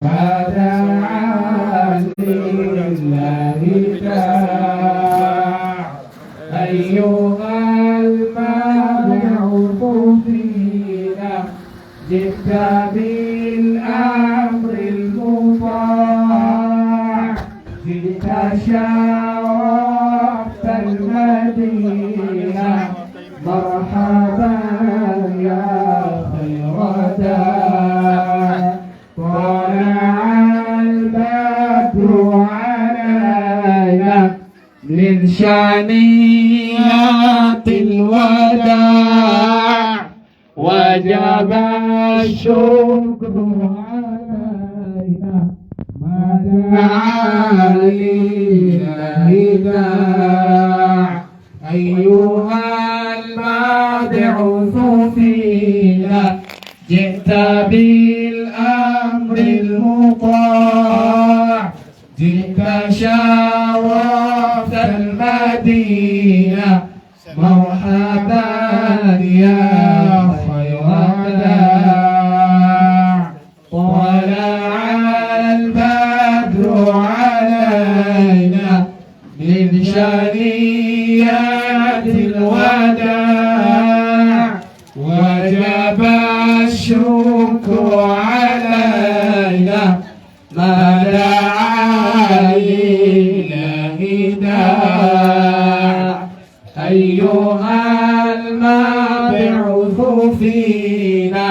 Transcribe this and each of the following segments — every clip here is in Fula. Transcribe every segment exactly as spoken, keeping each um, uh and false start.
فدعا لله داع. أيها المبعوث فينا، جئت بالأمر المطاع، جئت شرفت المدينة، مرحبا يا خير داع. طلع البدر علينا من ثنيات الوداع، وجب الشكر علينا ما دعا لله داع. أيها المبعوث فينا، جئت بالأمر المطاع، جئت شرفت المدينة، مرحبا يا خير داع. طلع البدر علينا من ثنيات الوداع، وجب الشكر علينا ما دعا لله داع. أيها المبعوث فينا،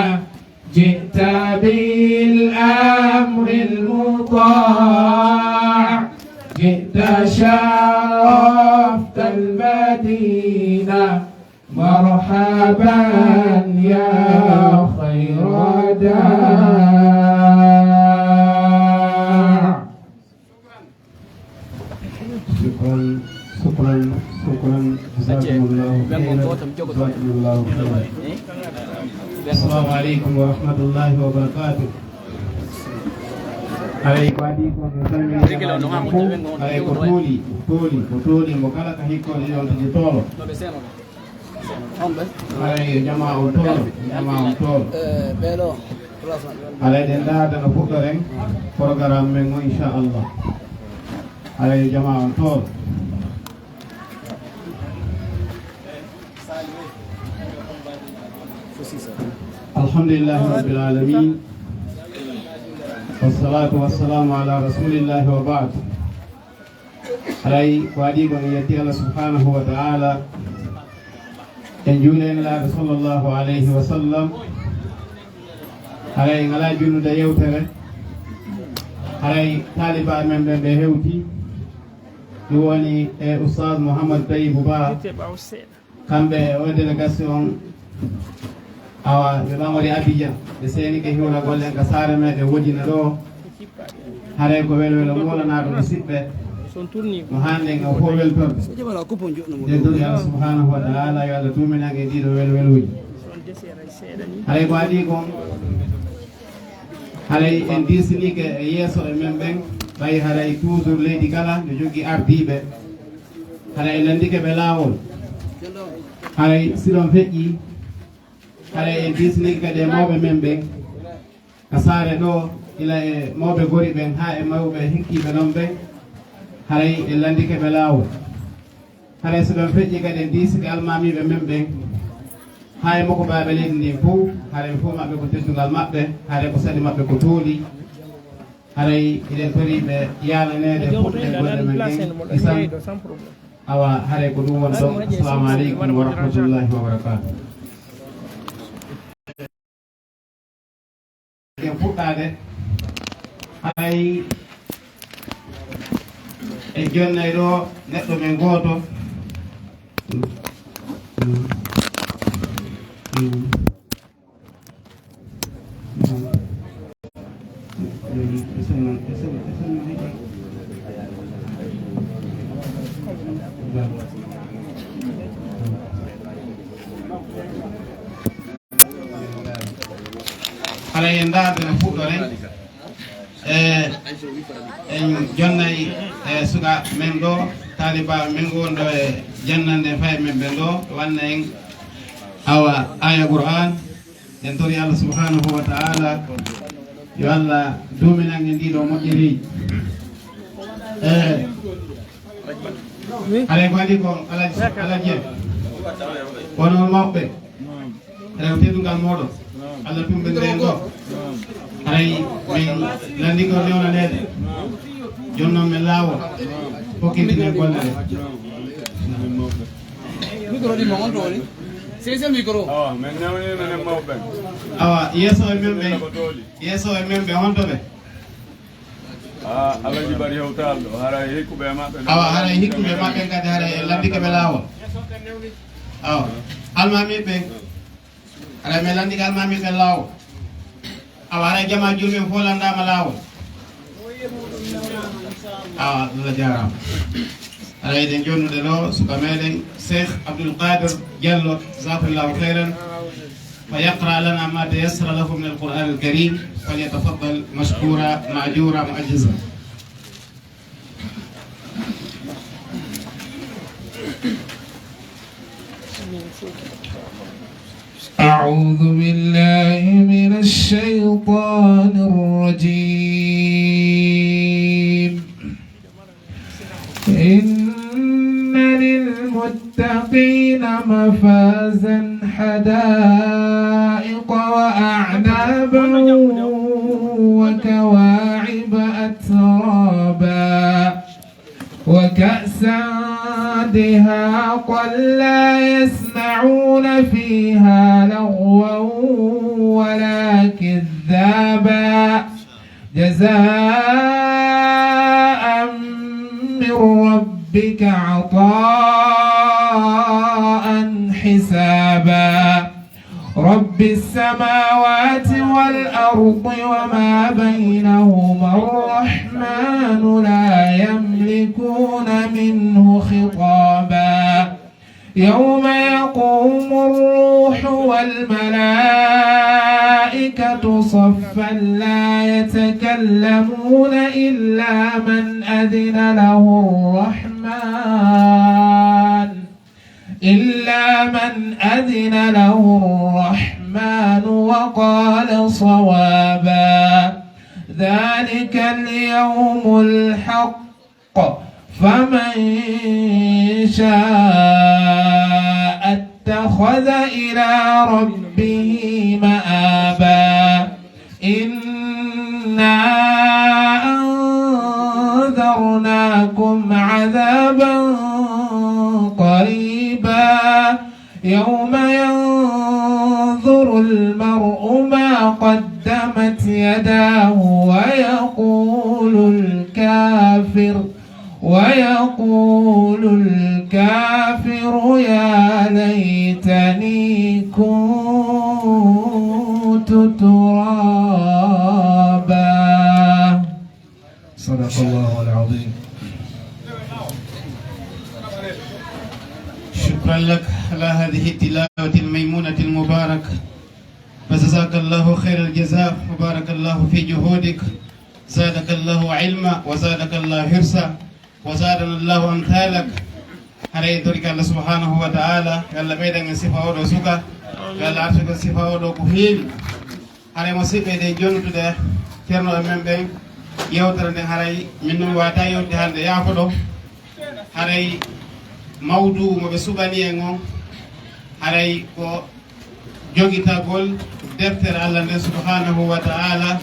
جئت بالأمر المطاع، جئت شرفت المدينة، مرحبا يا خير داع. شكرا، شكرا، شكرا. جزاكم الله خيرا. جزاكم الله خيرا. السلام عليكم ورحمة الله وبركاته. Haray ko adii ko mi salmini jamaanu men fof. Haray ko tooli, ko tooli, ko tooli mo kala ka hikkoore ɗon tigi toolo. Haray yo jamaa on toolo, jamaa on toolo. Haray ɗen ndaarda no fuɗɗoren programme men o, inchallah. Haray yo jamaa on toolo. Alhamdulillahi rabbil alamin. Wassalatu wassalamu ala rasulillahi wa ba'd. Haray ko adii ko en yetti Allah subhanahu wa ta'ala, en juuli e Nelaaɗo sallallahu alayhi wa sallam. Haray en alaa junnude yewtere. Haray taalibaaɓe men ɓe, ɓe hewti. Ɗum woni e Oustaz Mouhamadou Taïbou Ba. Kamɓe e o délégation, awa, ɓe ɓamori Abidjan, ɓe seenike hiwragol en ka saare meɗen Wodina ɗo. Haray ko welwelo moolanaaɗo musiɓɓe, mo hannde en o fof weltorde. En tori Allah subhanahu wa ta'ala, yo Allah duuminan en ɗiɗo welwelooji. Haray ko adii kon, haray en diisinike e yeeso e men ɓen, ɓay haray toujours leydi kala no jogii ardiiɓe. Haray en lanndike ɓe laawol. Haray si ɗon feƴƴi, haray en diisinike kadi e mawɓe men ɓen ka saare ɗo, ila e mawɓe gori ɓen haa e mawɓe hinkiiɓe non ɓen. Haray en lanndike ɓe laawol. Haray si ɗon feƴƴi kadi en diisike almaamiiɓe men ɓen haa e mokobaaɓe leydi ndin fof. Haray fof maɓɓe ko teddungal maɓɓe, haray ko saɗi maɓɓe ko tooli. Haray eɗen tori ɓe yaalaneede fuɗɗude golle men ɗen kisan. Awa, haray ko ɗum woni ɗon. Assalamu aleykum wa rahmatullahi wa barakatuh. En fuɗɗaade, haray en jonnay ɗo neɗɗo men gooto. Haray en ndaarde no fuɗɗoren. E, en jonnay, e, suka men ɗo, taalibaaɓe men ɗo, wonɗo e jannande fay men ɓen ɗo, wanna en, awa, aya Qur'an. En tori Allah subhanahu wa ta'ala, Yo Allah duuminan en ɗiɗo moƴƴereeji. E haray ko adi ko Alaji, Alaji en, kono mawɓe, haray ko teddungal mooɗon. Allah tumɓe ndeen ɗo. Haray min lanndike on newnaneede. Jooni noon min laawol. Fokkintinen golle ɗe. Micro ɗi mo on ɗo woni. Sese micro. Awa, min newnino nen mawɓe ɓen. Awa, yeeso e men ɓen. Ko dooli. Yeeso e men ɓe honto ɓe? Ah, Alaji Bari Hewtaal ɗo. Haray hikkuɓe e maɓɓe. Awa, haray hikkuɓe e maɓɓe kadi, haray en lanndike ɓe laawol. Awa, almaami ɓe. Haray min lanndike almaami ɓe laawol. Awa, haray jamaa julɓe fof lanndaama laawol. Awa, Allah jaaraama. Haray eɗen jonnude ɗo suka meɗen Cheikh Abdoul Qadir Diallo, jazakallahu khairan. فيقرأ لنا ما تيسر له من القرآن الكريم، فليتفضل مشكورا مأجورا مؤجزا. أعوذ بالله من الشيطان الرجيم. إن للمتقين مفازا، حدائق وأعنابا وكواعب أترابا وكأسا دهاقا لا يسمعون فيها لغوا ولا كذابا جزاء من ربك عطاء حسابا. رب السماوات والأرض وما بينهما الرحمن لا يملكون منه خطابا. يوم يقوم الروح والملائكة صفا لا يتكلمون إلا من أذن له الرحمن، إلا من أذن له الرحمن وقال صوابا. ذلك اليوم الحق، فمن شاء اتخذ إلى ربه مآبا. إنا أنذرناكم عذابا قريبا. يوم ينظر المرء ما قدمت يداه ويقول الكافر، ويقول الكافر يا ليتني كنت ترابا. صدق الله العظيم. شكرا لك على هذه التلاوة الميمونة المباركة، فجزاك الله خير الجزاء، وبارك الله في جهودك، زادك الله علما، وزادك الله حرصا، وزادنا الله أمثالك. Haray en torike Allah subhanahu wa ta'ala, yo Allah ɓeydan en sifa oɗo suka, yo Allah arsugo sifa oɗo ko heewi. Haray musidɓe, eɗen jonnude ceerno e men ɓen, yewtere nden haray min ɗum wata yewtude hannde yaafo ɗo. Haray mawdu mo ɓe suɓani en on, haray ko jogitagol deftere Allah nden subhanahu wa ta'ala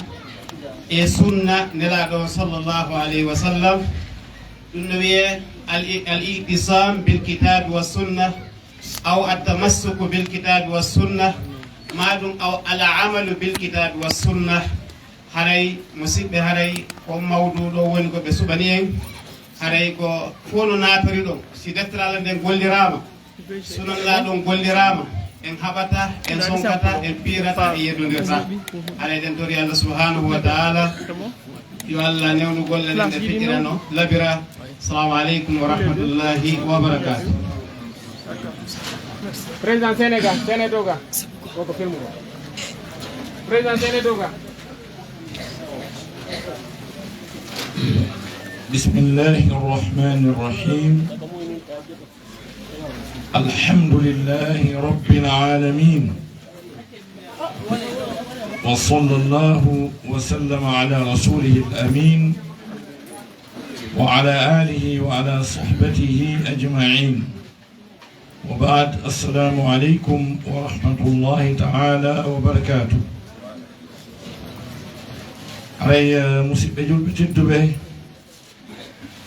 e sunna Nelaaɗo on sallallahu alayhi wa sallam. Ɗum no wiyee al, al-i'tisam bil kitabi wa sunna, aw at-tamassuk bil kitabi wa sunna, ma ɗum aw al-amalu bil kitabi wa sunna. Haray musidɓe, haray on mawdu ɗo woni ko ɓe suɓani en. Haray ko fof no naatori ɗon. Si deftere Allah nden golliraama, sunan laa ɗon golliraama, en haɓata, en sonkata, en piirata, en yeddondirta. Haray eɗen tori Allah subhanahu wa ta'ala yo Allah newnu golle ɗen, ɗe feƴƴira no labira. Assalamu aleykum wa rahmatullahi wa barakatuh. Président Sénégal, Sénétoga. Koko filmu ko. Président Sénétoga. بسم الله الرحمن الرحيم. الحمد لله رب العالمين. وصلى الله وسلم على رسوله الأمين وعلى آله وعلى صحبه أجمعين. وبعد، السلام عليكم ورحمة الله تعالى وبركاته. Haray, eh, musidɓe julɓe tedduɓe,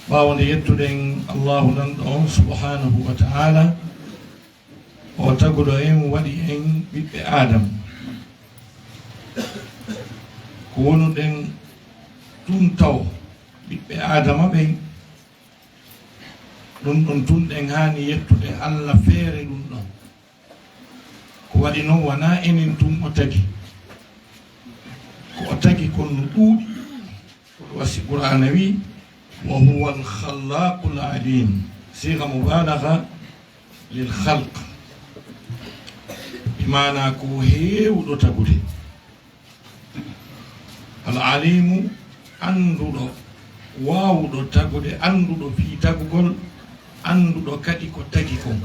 ɓaawo nde yettuɗen Allahu Lanɗo on subhanahu wa ta'ala, o taguɗo en, waɗi en ɓiɓɓe Aadama. Ko wonuɗen tun taw ɓiɓɓe Aadama ɓen, ɗun ɗon tun ɗen haani yettude Alla feere ɗun ɗon. Ko waɗi non, wanaa enen tun o tagi. Ko o tagi kon no ɗuuɗi. Ko ɗun wasi Qur'aana wi'i, "Wa huwa al-khallaqul alim." Siga mubalagha lil khalq. Bi maana ko heewuɗo tagude. Al alimu, annduɗo, waawuɗo tagude, annduɗo fii tagugol, annduɗo kadi ko tagi kon.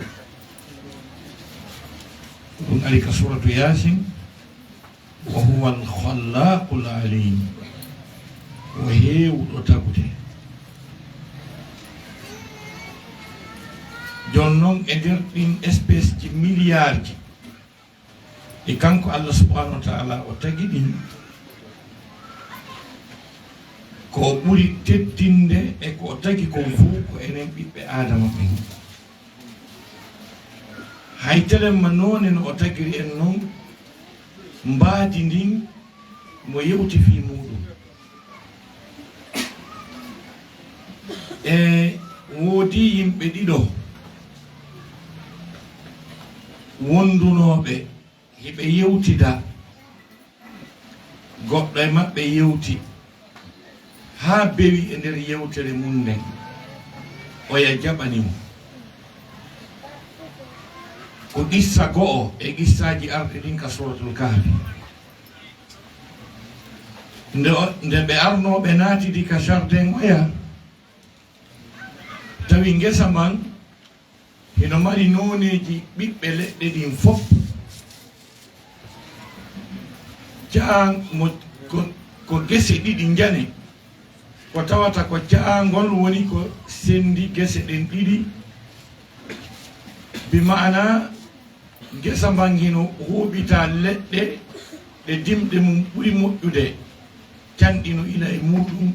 Ɗun ari ka suuratu Yaasin, "Wa huwa al-khallaqul alim." Ko heewuɗo tagude. Jon non, e nder ɗin espèce ji miliyaarji, e kanko Allah subhanahu wa ta'ala o tagi ɗin, ko ɓuri teddinde e ko o tagi kon fow ko enen ɓiɓɓe Aadama ɓen. Hay telemma noone no o tagiri en non, mbaadi ndin mo yewti fii muuɗum. E woodi yimɓe ɗiɗo wondunooɓe, hiɓe yewtida. Goɗɗo e maɓɓe yewti haa bewi e nder yewtere mun nden, oya jaɓani mo. Ko qissa go'o e qissaaji arɗi ɗin ka Suuratul Kahfi. Nde o, nde ɓe arnoo ɓe naatidi ka jardin oya, tawi ngesa mban hino mari nooneeji ɓiɓɓe leɗɗe ɗin fow. Caa-, mo, ko, ko gese ɗiɗi njane, ko tawata ko caangol woni ko sendi gese ɗen ɗiɗi, bi ma'ana ngesa mban hino huuɓita leɗɗe ɗe dimɗe mun ɓuri moƴƴude, canɗi no ila e muuɗum,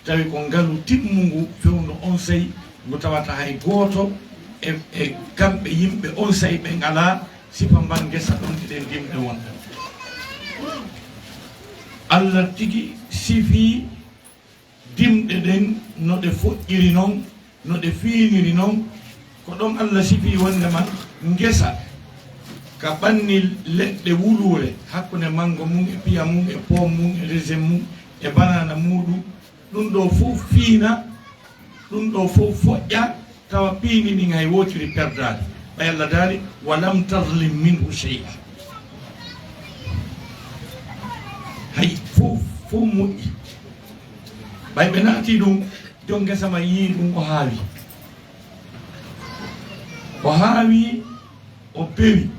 tawi ko ngalu timmungu fewndo onsay, ngu tawata hay gooto e, e kamɓe yimɓe onsay ɓen alaa sifa mban ngesa ɗon e ɗen dimɗe wonɗon. Allah tigi sifii dimɗe ɗen no ɗe foƴƴiri non, no ɗe fiiniri non, ko ɗon Allah sifii wondema ngesa ka ɓanni leɗɗe wuluure, hakkunde mango mun e piya mun e pomme mun e raisin mun e banana muuɗum, ɗum ɗoo fof fiina, ɗum ɗoo fof foƴƴa, tawa piindi ndin hay wootiri perdaali. Ɓay Allah daali, "Wa lam tazlim minhu shay'a." Hay fof, fof moƴƴi. Ɓay ɓe naati ɗum, jon ngesa man yii ɗum o haawi. O haawi, o bewi.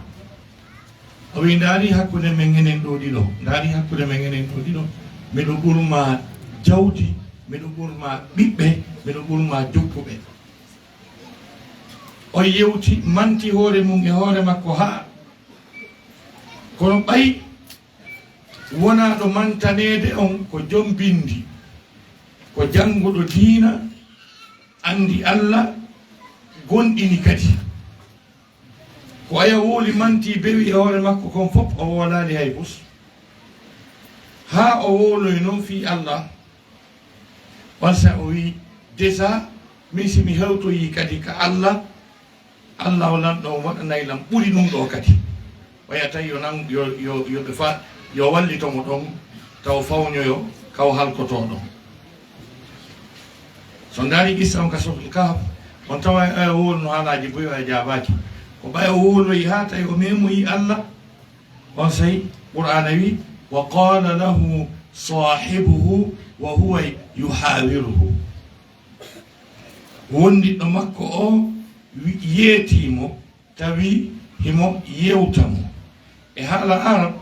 O wi'i, "Ndaari hakkunde men enen ɗoo ɗiɗo, ndaari hakkunde men enen ɗoo ɗiɗo, miɗo ɓurmaa jawdi, miɗo ɓurmaa ɓiɓɓe, miɗo ɓurmaa jokkuɓe." O yewti, manti hoore mum e hoore makko haa. Kono ɓay wonaaɗo mantaneede on ko jom binndi, ko jannguɗo diina, anndi Allah, gomɗini kadi. Ko aya wowli manti bewi e hoore makko kon fof, o wowlaali hay fus. Haa o wowloy non fii Allah, on sa o wi, "Desa, min si mi hewtoyi kadi ka Allah, Allah o lanɗo on waɗanay lan ɓuri ɗum ɗoo kadi." Waya tawi yo nan, yo, yo, yo ɓe fa-, yo wallito mo ɗon, taw fawnyoyo, kaw halkotoo ɗon. So ndaari qissa on ka Suratul Kahf, on tawa e, e wowluno haalaaji buy o e jaabaaki. Ko ɓay o wowloyi haa tawi o memoyi Allah, on sey Qur'aana wi, "Wa qala lahu sahibuhu wa huwa yuhawiruhu." Wondiɗɗo makko o wi-, yeetii mo, tawi himo yewta mo. E haala Arab,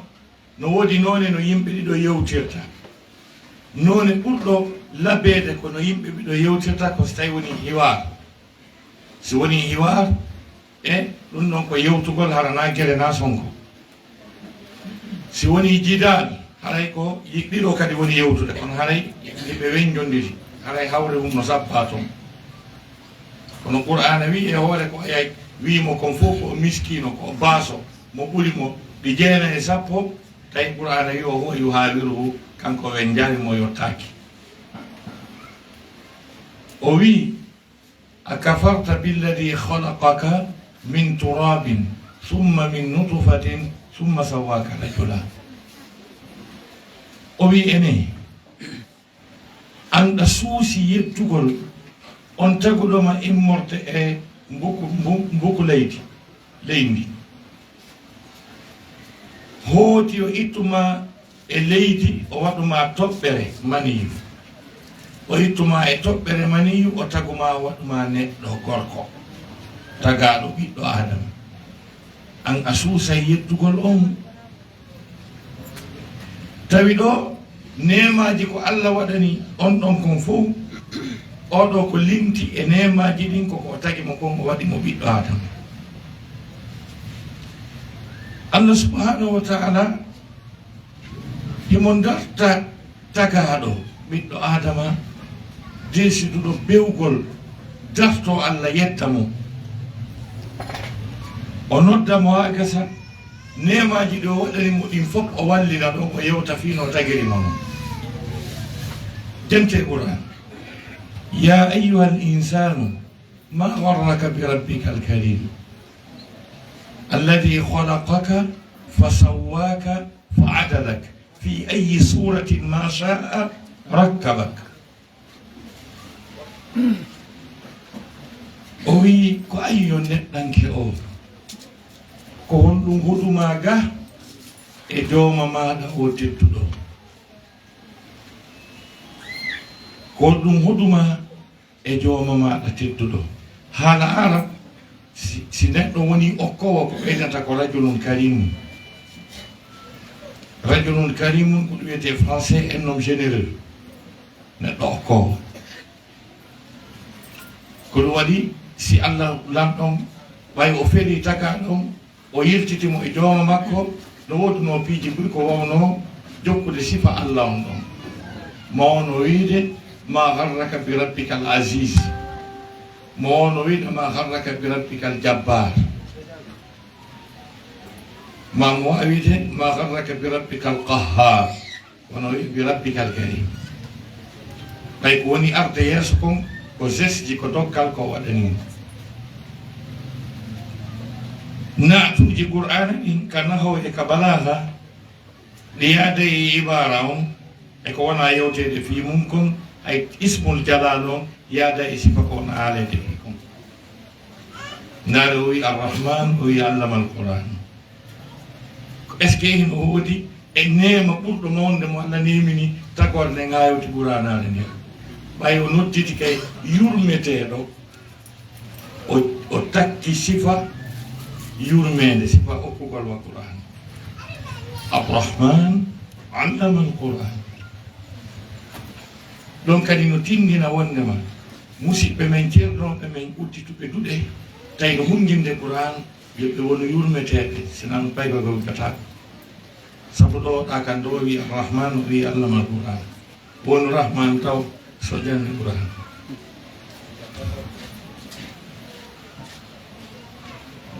No woodi noone no yimɓe ɗiɗo yewtirta. Noone ɓurɗo labeede ko no yimɓe ɗiɗo yewtirta ko so tawi woni hiwaar. Si woni hiwaar, e ɗum ɗon ko yewtugol, hara na gere na sonko. Si woni jidaal, haray ko yi-, ɗiɗo kadi woni yewtude, kono haray yimɓe wenjondiri, haray hawre mum no sabba toon. Kono Qur'aana wi e hoore ko aya wi mo kon fof ko o miskiino, ko o baaso, mo ɓuri mo ɗi jeenayi e sappo, tawi Qur'aana wi o huwa yuhaawiruhu, kanko wenjaali mo yottaaki. O wi, "أكفرت بالذي خلقك من تراب ثم من نطفة ثم سواك رجلا." O wi, "Ene, an ɗa suusi yettugol on taguɗo ma immorde e mbuku, mbu-, mbuku leydi, leydi. Hooti o ittu ma e leydi, o waɗu ma toɓɓere maniyu. O ittu ma e toɓɓere maniyu, o tagu ma, o waɗu ma neɗɗo gorko, tagaaɗo ɓiɗɗo Aadama. An a suusay yettugol on." Tawi ɗo neemaaji ko Allah waɗani on ɗon kon fof, oɗo ko linti e neemaaji ɗin, ko ko tagi mo kon, o waɗi mo ɓiɗɗo Aadama. Allah subhanahu wa ta'ala himo darta tagaaɗo ɓiɗɗo Aadama, desiduɗo bewgol, darto Allah yetta mo. O nodda mo haa gasa, neemaaji ɗi o waɗani mo ɗin fof o wallina ɗon, o yewta fii no tagiri mo non. Jente Qur'an. "يا أيها الإنسان ما غرك بربك الكريم الذي خلقك فسواك فعدلك في أي صورة ما شاء ركبك." O wi'i, "Ko an yo neɗɗanke o, ko honɗum huɗumaa ga e jooma maaɗa o tedduɗo? Ko honɗum huɗumaa e jooma maaɗa tedduɗo?" Haala Arab, si, si neɗɗo woni okkowo, ko ɓeydata ko rajulun karimun. Rajulun karimun, ko ɗum wiyetee français un homme généreux. Neɗɗo okkowo. Ko ɗum waɗi, si Allah lanɗon, ɓay o feli tagaaɗo on, o yiltiti mo e jooma makko, no woodunoo piiji buy ko wawnoo jokkude sifa Allah on ɗon. Mo wano wiide, "ما غرك بربك العزيز." Mo wano wiide, "ما غرك بربك الجبار." Ma mo waawi wiide, "ما غرك بربك القهار." Kono o wi'i, "بربك الكريم." Ɓay ko woni arde yeeso kon, ko geste ji, ko dokkal ko o waɗani mo. Naatuuji Qur'aana ɗin ka nahaw e ka balaaga, ɗi yaada e ibaara on, e ko wona yewteede fii mum kon, hay ismul jalaal on yaada e sifa ko wona haaleede fii kon. Ndaare o wi'i Arrahman, o wi'i Allama al-Qur'an. Est-ce que hino woodi e neema ɓurɗo mawnde mo Allah neemini tagorde ngaayoti Qur'aanaare nden? Ɓay o nodditi kay yurmeteeɗo, o, o takki sifa yurmeende, sifa okkugol wa Qur'an. Arrahman allama al-Qur'an. Ɗon kadi no tinndina wonndema musiɓɓe men, ceernooɓe men, uddituɓe duɗe, tawi no hunnginde Qur'an, yo ɓe wonu yurmeteeɓe, sinaa no payba ɓe uddataako. Sabu ɗo ɗa kan ɗo o wi'i Arrahman, o wi'i allama al-Qur'an. Wonu Rahman taw so janngi Qur'an.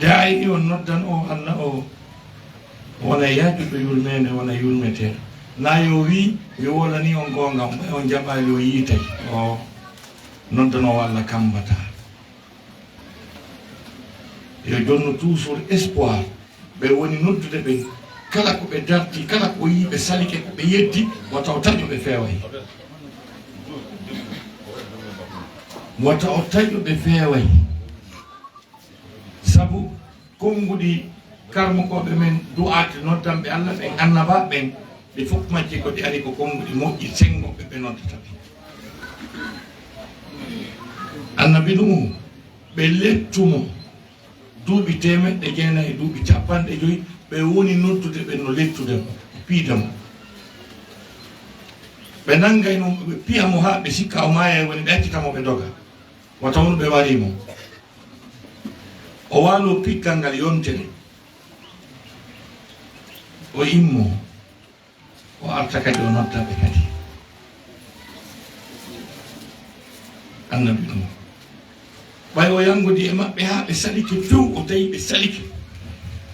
Daa'i on noddan o Allah o wona yaajuɗo yurmeende, wona yurmeteeɗo. Na yo wi, mi wolani on goonga, on ɓay on jaɓaali, o yiitay. O noddanoowo Allah kambataa. Yo jonno toujours espoir. Ɓe woni noddude ɓen, kala ko ɓe darti, kala ko yii ɓe salike, ko ɓe yeddi, wata o taƴo ɓe feeway. Wata o taƴo ɓe feeway. Sabu konnguɗi karmukooɓe men, du'aat, noddanɓe Allah ɓen, annabaaɓe ɓen, ɓe fof majji ko ɗi ari ko konnguɗi moƴƴi, senngo ɓe, ɓe noddata ɓe. Annabi Nuhu, ɓe lettu mo duuɓi teemeɗɗe jeenayi, duuɓi cappanɗe joyi, ɓe woni noddude ɓe no lettude mo. piida mo. Ɓe nanngay mo, ɓe piya mo haa ɓe sikka o maayay, woni ɓe accita mo, ɓe doga. Wata wonu ɓe warii mo. O waaloo piggal ngal yontere. O immoo. O arta kadi, o nodda ɓe kadi. Annabi Nuuhu. Ɓay o yanngodii e maɓɓe haa ɓe salike few, o tawi ɓe salike.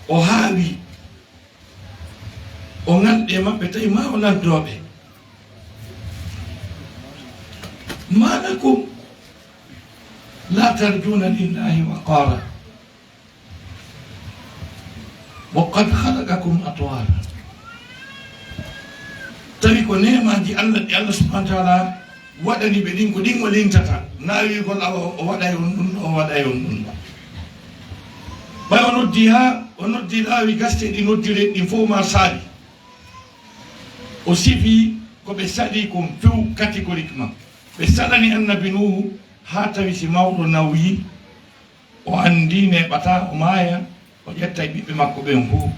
O haawi. O ŋalɗi e maɓɓe, tawi ma o lanndoo ɓe. ما لكم لا ترجون لله وقارا وقد خلقكم أطوارا. Tawi ko neemaaji Allah ɗi Allah subhanahu wa taala waɗani ɓe ɗin, ko ɗin o lintata. Naawigol awa o waɗay on ɗum ɗo, o waɗay on ɗum ɗo. Ɓay o noddi haa, o noddi laawi gaste ɗi noddireɗi ɗin fof ma saali. O sifi ko ɓe sali kon few catégoriquement. Ɓe salani Annabi Nuuhu haa tawi si mawɗo nawyi, o anndii neeɓataa, o maaya, o ƴetta e ɓiɓɓe makko ɓen fof,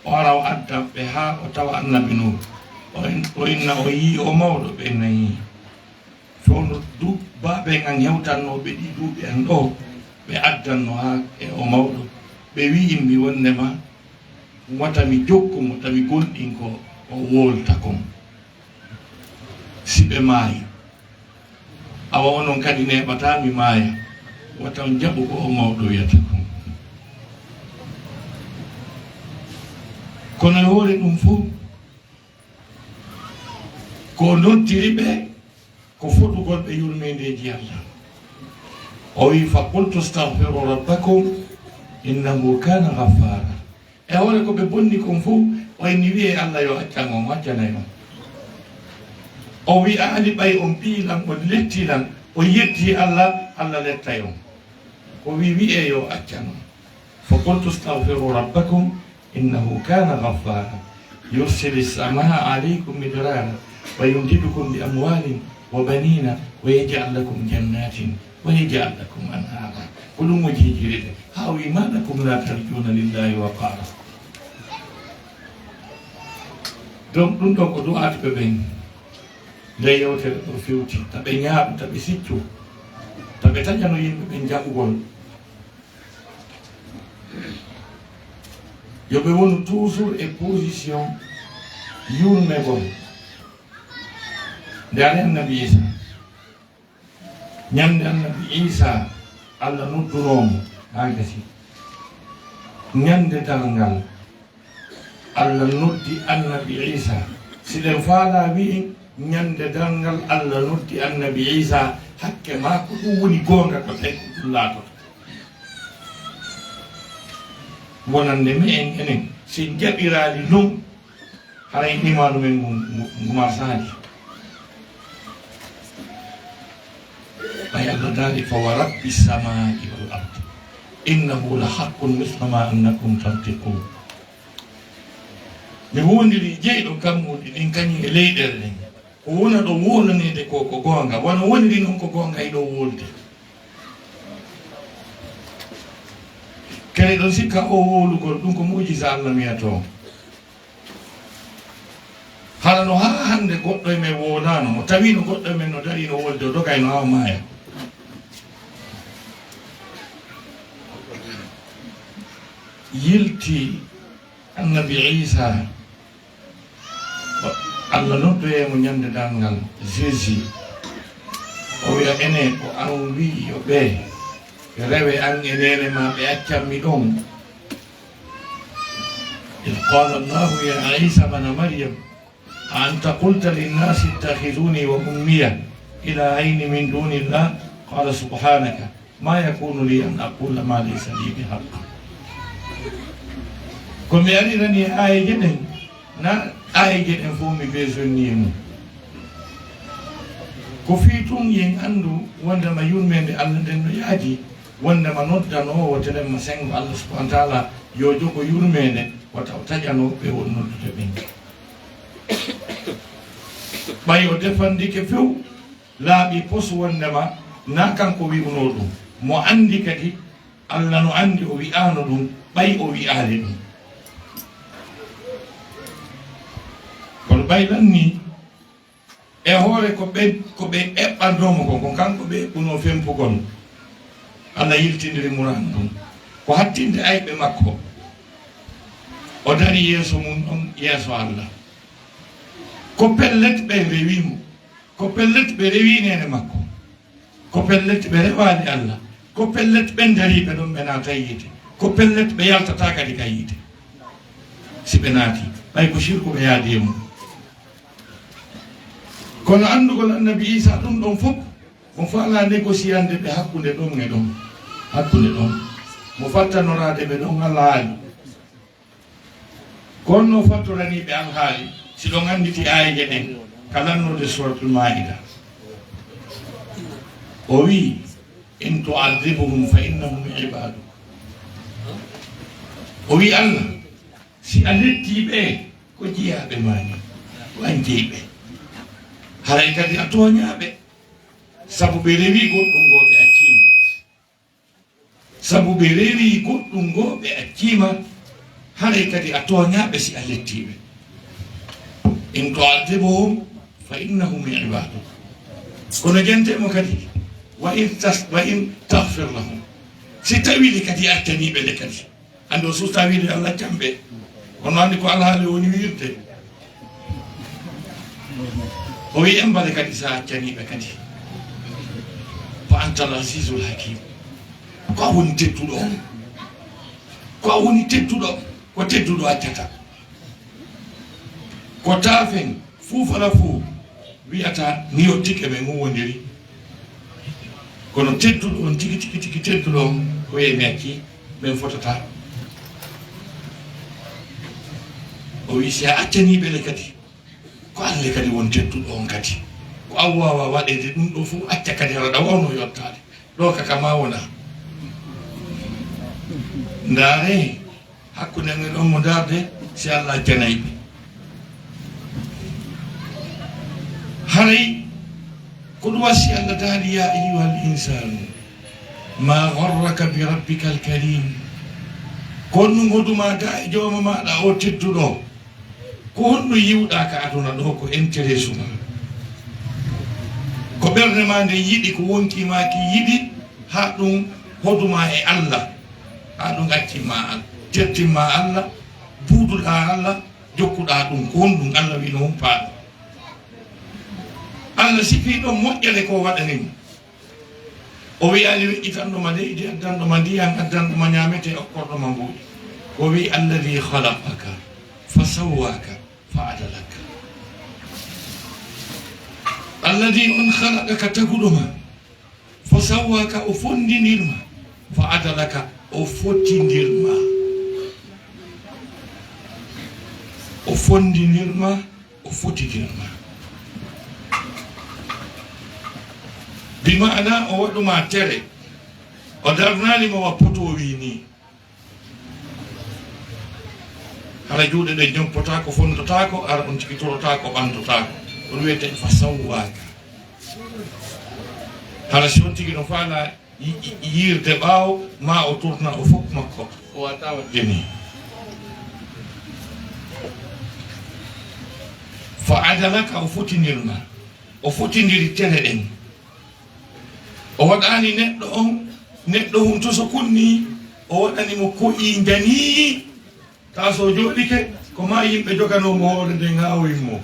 o ara o adda ɓe haa o tawa Annabi Nuuhu. O in-, o inna o yii o mawɗo, ɓe inna yii. Fewndo du-, baaben an hewtannooɓe ɗi duuɓi an ɗoo, ɓe addanno haa e o mawɗo. Ɓe wi'immi wonndema wata mi jokku mo, tawi gomɗin ko o wowlata kon. Si ɓe maayi, awa onon kadi neeɓataa mi maaya, wata on jaɓu ko o mawɗo wi'ata kon. Kono e hoore ɗum fof, ko o noddiri ɓe, ko fotugol ɓe yurmeendeeji Allah. O wi'i, فقلت استغفروا ربكم إنه كان غفارا. E hoore ko ɓe bonni kon fof, o inni wi'ee Allah yo accan on, o accanay on. O wi'aali ɓay on ɓii lan, on lettii lan, on yettii Allah, Allah lettay on. Ko wi'i wi'ee yo accan on. فقلت استغفروا ربكم إنه كان غفارا يرسل السماء عليكم مدرارا ويمددكم بأموال وبنين ويجعل لكم جنات ويجعل لكم أنهارا. Ko ɗum o jejjiride. Haa o wi'i, ما لكم لا ترجون لله وقارا. Donc, ɗum ɗo ko du'aatuɓe ɓen. Nde yewtere ɗo fewti, ta ɓe ñaaɗu, ta ɓe siccu, ta ɓe taƴano yimɓe ɓen jaɓugol. Yo ɓe wonu toujours e position yurmegol. Nde ari Annabi Iisa. Ñande Annabi Iisa, Allah noddunoo mo haa gasi. Ñande darngal, Allah noddi Annabi Iisa. Si ɗen faalaa wi'i ñande darngal Allah noddi Annabi Iisa, hakke maa ko ɗum woni goonga, ko tawi ko ɗum laatoto. Wonande me'en enen, si en jaɓiraali ɗum, haray imaanu men ngun, ngu, ngu marsaali. Ɓay Allah daali, فورب السماء والأرض إنه لحق مثل ما أنكم تنطقون. Mi wondiri jeyɗo kammuuli ɗin kañum e leyɗeele ɗen. Ko wona ɗo wowlaneede ko, ko goonga. Wano woniri non ko goonga e ɗo wolde. Kere ɗon sikka o wowlugol, ɗum ko mu'jiza Allah mi yiyata on. Hara no haa hannde goɗɗo e men wowlaano mo, tawi no goɗɗo e men no darii no wolde, o dogayno haa o maaya. Yilti Annabi Iisa, Allah noddoyee mo ñande darngal, Jésus. O wi'a, ene ko an wi'i yo ɓe rewe an e neene maa, ɓe accan mi ɗon. إذ قال الله يا عيسى ابن مريم أأنت قلت للناس اتخذوني وأمي إلهين من دون الله قال سبحانك ما يكون لي أن أقول ما ليس لي بحق. Ko mi arirani e aayeeje ɗen, na aayeeje ɗen fof mi besoin ni e mum. Ko fii tun yen anndu wondema yurmeende Allah nden no yaaji, wondema noddanoowo telen ma Senngo Allah subhanahu wa taala yo jogo yurmeende, wata o taƴano ɓe won noddude ɓen. Ɓay o defandike few, laaɓi pos wondema na kanko wi'unoo ɗum. Mo anndi kadi, Allah no anndi o wi'aano ɗum, ɓay o wi'aali ɗum. Ɓay lanni e hoore ko ɓe, ko ɓe eɓɓannoo mo kon, ko kanko ɓe eɓɓunoo fempugol. Allah yiltindiri muraadu ndun. Ko hattinde ayɓe makko. O dari yeeso mun ɗon, yeeso Allah. Ko pellet ɓe rewi mo. Ko pellet ɓe rewi neene makko. Ko pellet ɓe rewaali Allah. Ko pellet ɓen dariiɓe ɗon ɓe naata yiite. Ko pellet ɓe yaltataa kadi ka yiite. Si ɓe naati, ɓay ko sirku ɓe yaadi e mun. Kono anndugol Annabi Iisaa ɗun ɗon fow, mo faalaa negosiyande ɓe hakkunde ɗon e ɗon, hakkunde ɗon. Mo fattanoraade ɓe ɗon alhaali. Ko honno o fattoranii ɓe alhaali, si ɗon annditi aayeeje ɗen ka lannoode Suuratul Maa'ida? O wi'i, "In tu'adhibuhum fa innahum ibaaduk." O wi'i, "Allah, si a lettii ɓe, ko jiyaaɓe maa ni, ko an jeyi ɓe. Haray kadi a tooñaa ɓe, sabu ɓe rewii goɗɗun goo ɓe accii ma." Sabu ɓe rewii goɗɗun goo ɓe accii ma, haray kadi a tooñaa ɓe si a lettii ɓe. "In tu'adhibuhum fa innahum ibaaduk." Kono jante mo kadi, "Wa in tas-, wa in taghfir lahum." Si tawii le kadi a accanii ɓe le kadi. Anndi o suusaa wiide Allah accan ɓe. Kono anndi ko alhaali woni wiirde. O wi'i, "En mbale kadi sa accanii ɓe kadi. Fa antal azizul hakim." Ko a woni tedduɗo on. Ko a woni tedduɗo. Ko tedduɗo accata. Ko taafen fuu fala fuu wi'ata ni yottike men o wondiri. Kono tedduɗo on tigi, tigi, tigi tedduɗo on, ko wi'e mi acci, men fotata. O wi'i, si a accanii ɓe le kadi, ko an le kadi won tedduɗo on kadi. Ko an waawa waɗeede ɗun ɗoo fow, acca kadi hara ɗa wawno yottaade. Ɗoo ka kama wona. Ndaare, hakkunde men ɗon mo ndaarde, si Allah accanay ɓe. Haray, ko ɗum wasi Allah daali, "Ya ayyuhal insanu, ma gharraka bi rabbikal karim." Ko honɗum hoɗumaa da e jooma maaɗa o tedduɗo? Ko honɗum yi'uɗaa ka aduna ɗoo ko intérêt ma? Ko ɓernde maa nden yiɗi, ko wonkii maa ki yiɗi, haa ɗum hoɗumaa e Allah, haa ɗum acci ma Al-, tettin ma Allah, buuduɗaa Allah, jokkuɗaa ɗum, ko honɗum Allah wi'i no humpaa ɗum? Allah sifii ɗon moƴƴere ko waɗani mo. O wi'aali weƴƴitanɗo ma leydi, addanɗo ma ndiyan, addanɗo ma ñaametee, okkorɗo ma mbuuɗi. O wi'i, "Alladhi khalaqaka fa sawwaka fa adalaka." Alladhi on khalaqaka taguɗo ma, fa sawwaka o fondinir ma, fa adalaka o fotindir ma. O fondinir ma, o fotinir ma. Bi ma'ana o waɗu ma tere, o darnaali ma wa poto o wi'i ni. Hara juuɗe ɗe jompotaako, fondotaako, hara on tigi torotaako, ɓantotaako. Ɗum wiyetee fa sawwaaka. Hara si on tigi no faala yi-, yi-, yiirde ɓaawo, ma o turna o fof makko. O waɗa waɗde ni. Fa adalaka, o fotindir ma. O fotindiri tere ɗen. O waɗani neɗɗo on, neɗɗo hunto so kunni, o waɗani mo ko'i njani. Taa so jooɗike, ko maa yimɓe joganoo mo hoore nden haa o immoo.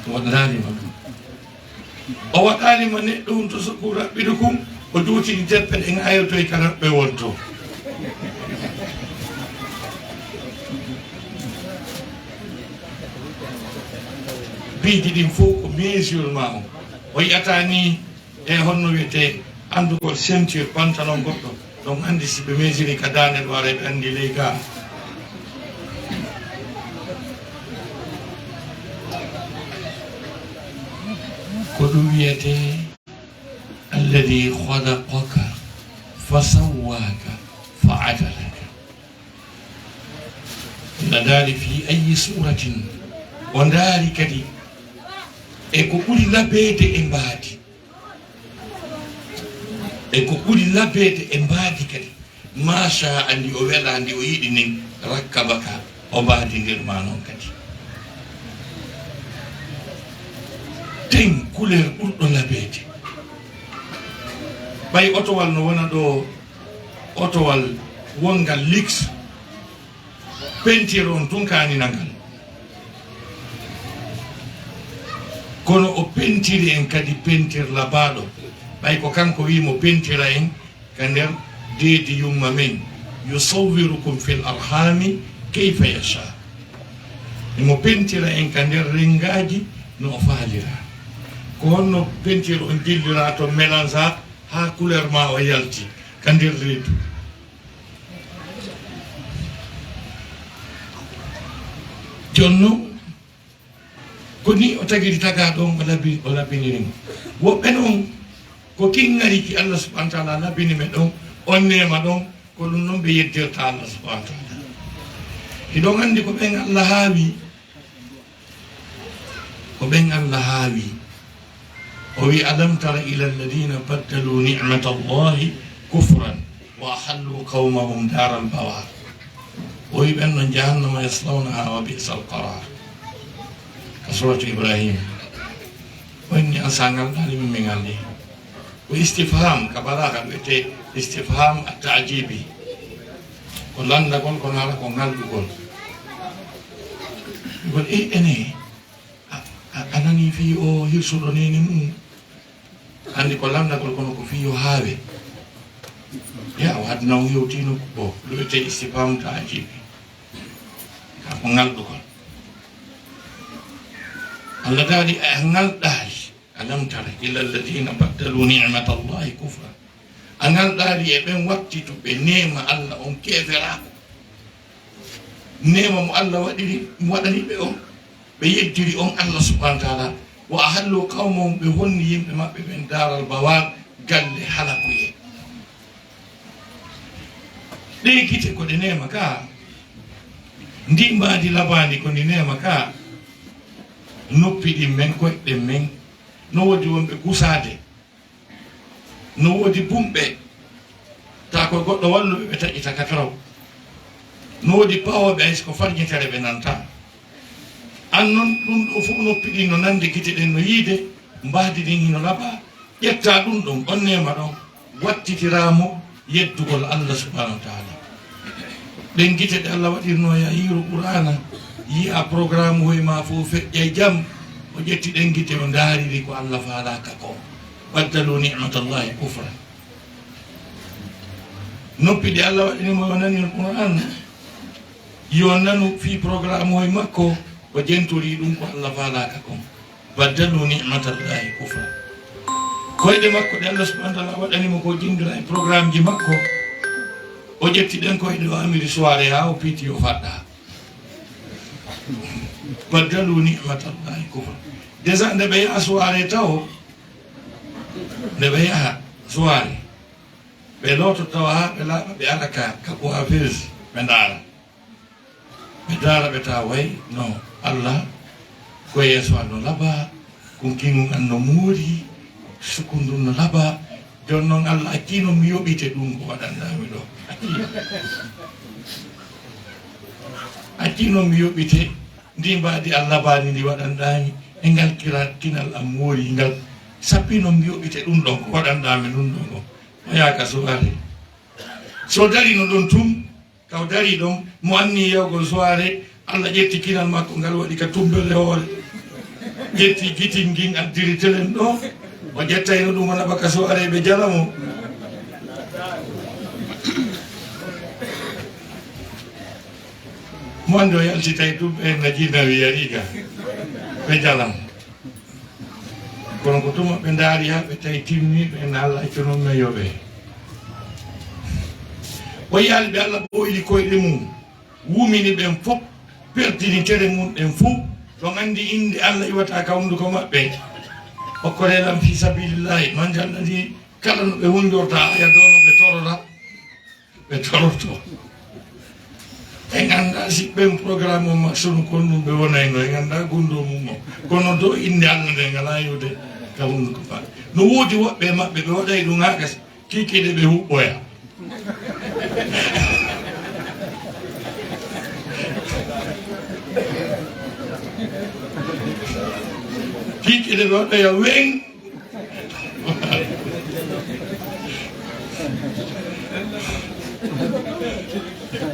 O waɗanaali ma ɗum. O waɗaali ma neɗɗo hunto so ko raɓɓiɗo kun, o juutini teppe ɗen ayotoy ka raɓɓe wonto. Piiji ɗin fof ko meesurement on. O yi'ata ni e honno wiyetee anndugol ceinture, pantalon goɗɗo. Ɗon anndi si ɓe meesiri ka daande ɗo, aray ɓe anndi ley gaa. Ko ɗum wiyetee, "Alladhi khalaqaka fa sawwaka fa adalaka." Nda daali, "Fi ayyi suratin." O ndaari kadi e ko ɓuri labeede e mbaadi. E ko ɓuri labeede e mbaadi kadi. Ma sha, anndi o welaa, ndi o yiɗi nin, rakkabaka, O mbaadindir ma noon kadi. Teint couleur ɓurɗo labeede. Ɓay otowal no wona ɗo, otowal wongal luxe, peinture on tun kaani nangal. Kono o pentiri en kadi peinture labaaɗo. Ɓay ko kanko wi'i mo pentira en ka nder deedi yumma men, yusawwirukum fil arhami kayfa yasha. Imo pentira en ka nder renngaaji no o faalira. Ko honno peinture on jillira to, mélange haa couleur ma o yalti ka nder reedu. Jooni non, ko ni o tagiri tagaaɗo on, o labi-, o labiniri mo. Woɓɓe non, ko kin ŋari ki Allah subhanahu wa ta'ala labini ɓe ɗon, on neema ɗon, ko ɗum non ɓe yeddirta Allah subhanahu wa ta'ala. Hiɗon anndi ko ɓen Allah haawi? Ko ɓen Allah haawi. O wi, "Alam tara ila alladhina baddalu ni'matallahi kufran wa ahallu qawmahum daral bawar." O wi, "Ɓen non jahannama yaslawnaha wa bi'sal qarar." Ka suratu Ibrahim. O inni, "An sa ngal ɗaali min, min ngaldi." Ko istifham ka balaaga, ɗo wi'etee istifham at-ta'jibi. Ko lanndagol, kono hara ko ŋalɗugol. Ngol, "Eh, ene, a, a, a nanii fii o hirsuɗo neene mum?" Anndi ko lanndagol, kono ko fii yo haawe. Ya, o aduna o yewtiino ko ɗo wi'etee istifham ta'jibi. Ka ko ŋalɗugol. Allah daali, "A ngal ɗaali." Alam tara ila alladhina baddalu ni'matallahi kufra. A ngal ɗaali e ɓen wattitu ɓe neema Allah on keeferaaku. Neema mo Allah waɗiri, mo waɗani ɓe on, ɓe yeddiri on Allah subhanahu wa ta'ala. Wa ahallu qawmahum, ɓe honni yimɓe maɓɓe ɓen daral bawar, galle halakuyee. Ɗee gite ko ɗe neema ka, ndi mbaadi labaandi ko ndi neema ka, noppi ɗin men, koyɗe men, no woodi wonɓe gusaade, no woodi bumɓe, taa ko goɗɗo walluɓe ɓe taƴita ka taw. No woodi pawooɓe, hay so ko farñitere ɓe nanta. An non, ɗum ɗo fof noppi ɗin no nande, gite ɗen no yiide, mbaadi ɗin hino laba, ƴetta ɗum ɗon, on neema ɗon, wattitiraa mo yeddugol Allah subhanahu wa ta'ala. Ɗen gite ɗe Allah waɗirno ya yiiru Qur'aana, yi'a programme hoy ma fof feƴƴay jam, o ƴetti ɗen gite o ndaariri ko Allah faalaaka ko. Baddalu ni'matallahi kufran. Noppi ɗi Allah waɗini mo yo nani Qur'aana, yo nanu fii programme hoy makko, o jentori ɗum ko Allah faalaaka kon. Baddalu ni'matallahi kufra. Koyɗe makko ɗe Allah subhanahu wa ta'ala waɗani mo ko jindira e programmeji makko, o ƴetti ɗen koyɗe o amiri soirée haa o piiti o faɗɗa. Baddalu ni'matallahi kufra. Déjà nde ɓe yaha soirée tawo, nde ɓe yaha soirée, ɓe looto tawa haa ɓe laaɓa, ɓe ara ka, ka coiffeuse, ɓe ndaara. Ɓe ndaara, ɓe tawa way no Allah, ko yeeso an no laba, ko kinun an no moori, sukundu no laba. Jooni non Allah acciino mi yoɓite ɗum ko waɗanɗaa mi ɗo. Acciino. Acciino mi yoɓite ndi mbaadi Allah baani ndi waɗanɗaa mi. E ngal kira-, kinal am moori ngal. Sappiino mi yoɓite ɗum ɗon ko waɗanɗaa mi ɗum ɗon ko. O yaaka so ari. So darino ɗon tun, Taw darii ɗon, mo anniyii yahugol soirée, Allah ƴetti kinal makko ngal, waɗi ka tumbere hoore. Ƴetti gitin ngin, addiri telen ɗo. O ƴettayno ɗum, o naɓa ka soirée, ɓe jala mo. Mo anndi o yaltitay ɗum, ɓe na jinawi yariga. Ɓe jala mo. Kono ko tuma ɓe ndaari haa ɓe tawi timmi, ɓe na Allah accuno men yoɓe. O yaali ɓe, Allah ɓoyli koyɗe mum, wumini ɓen fof, perdini tere mum ɗen fof. Ɗon anndi innde Allah iwata ka hunnduko maɓɓe. Okkoree lan fii sabilillahi, man jannati kala no ɓe hunndorta, aya doono ɓe torora. Ɓe toroto. En anndaa si ɓen programme o makko sunu kon ɗum ɓe wonayno, en anndaa gunndoo mum o. Kono do innde Allah nde ngalaa iwde ka hunnduko maɓɓe. No woodi woɓɓe e maɓɓe, ɓe waɗay ɗum haa gasi, kiikiiɗe ɓe huɓɓoya. Piiɗe ɗe ɓe waɗoya weŋ.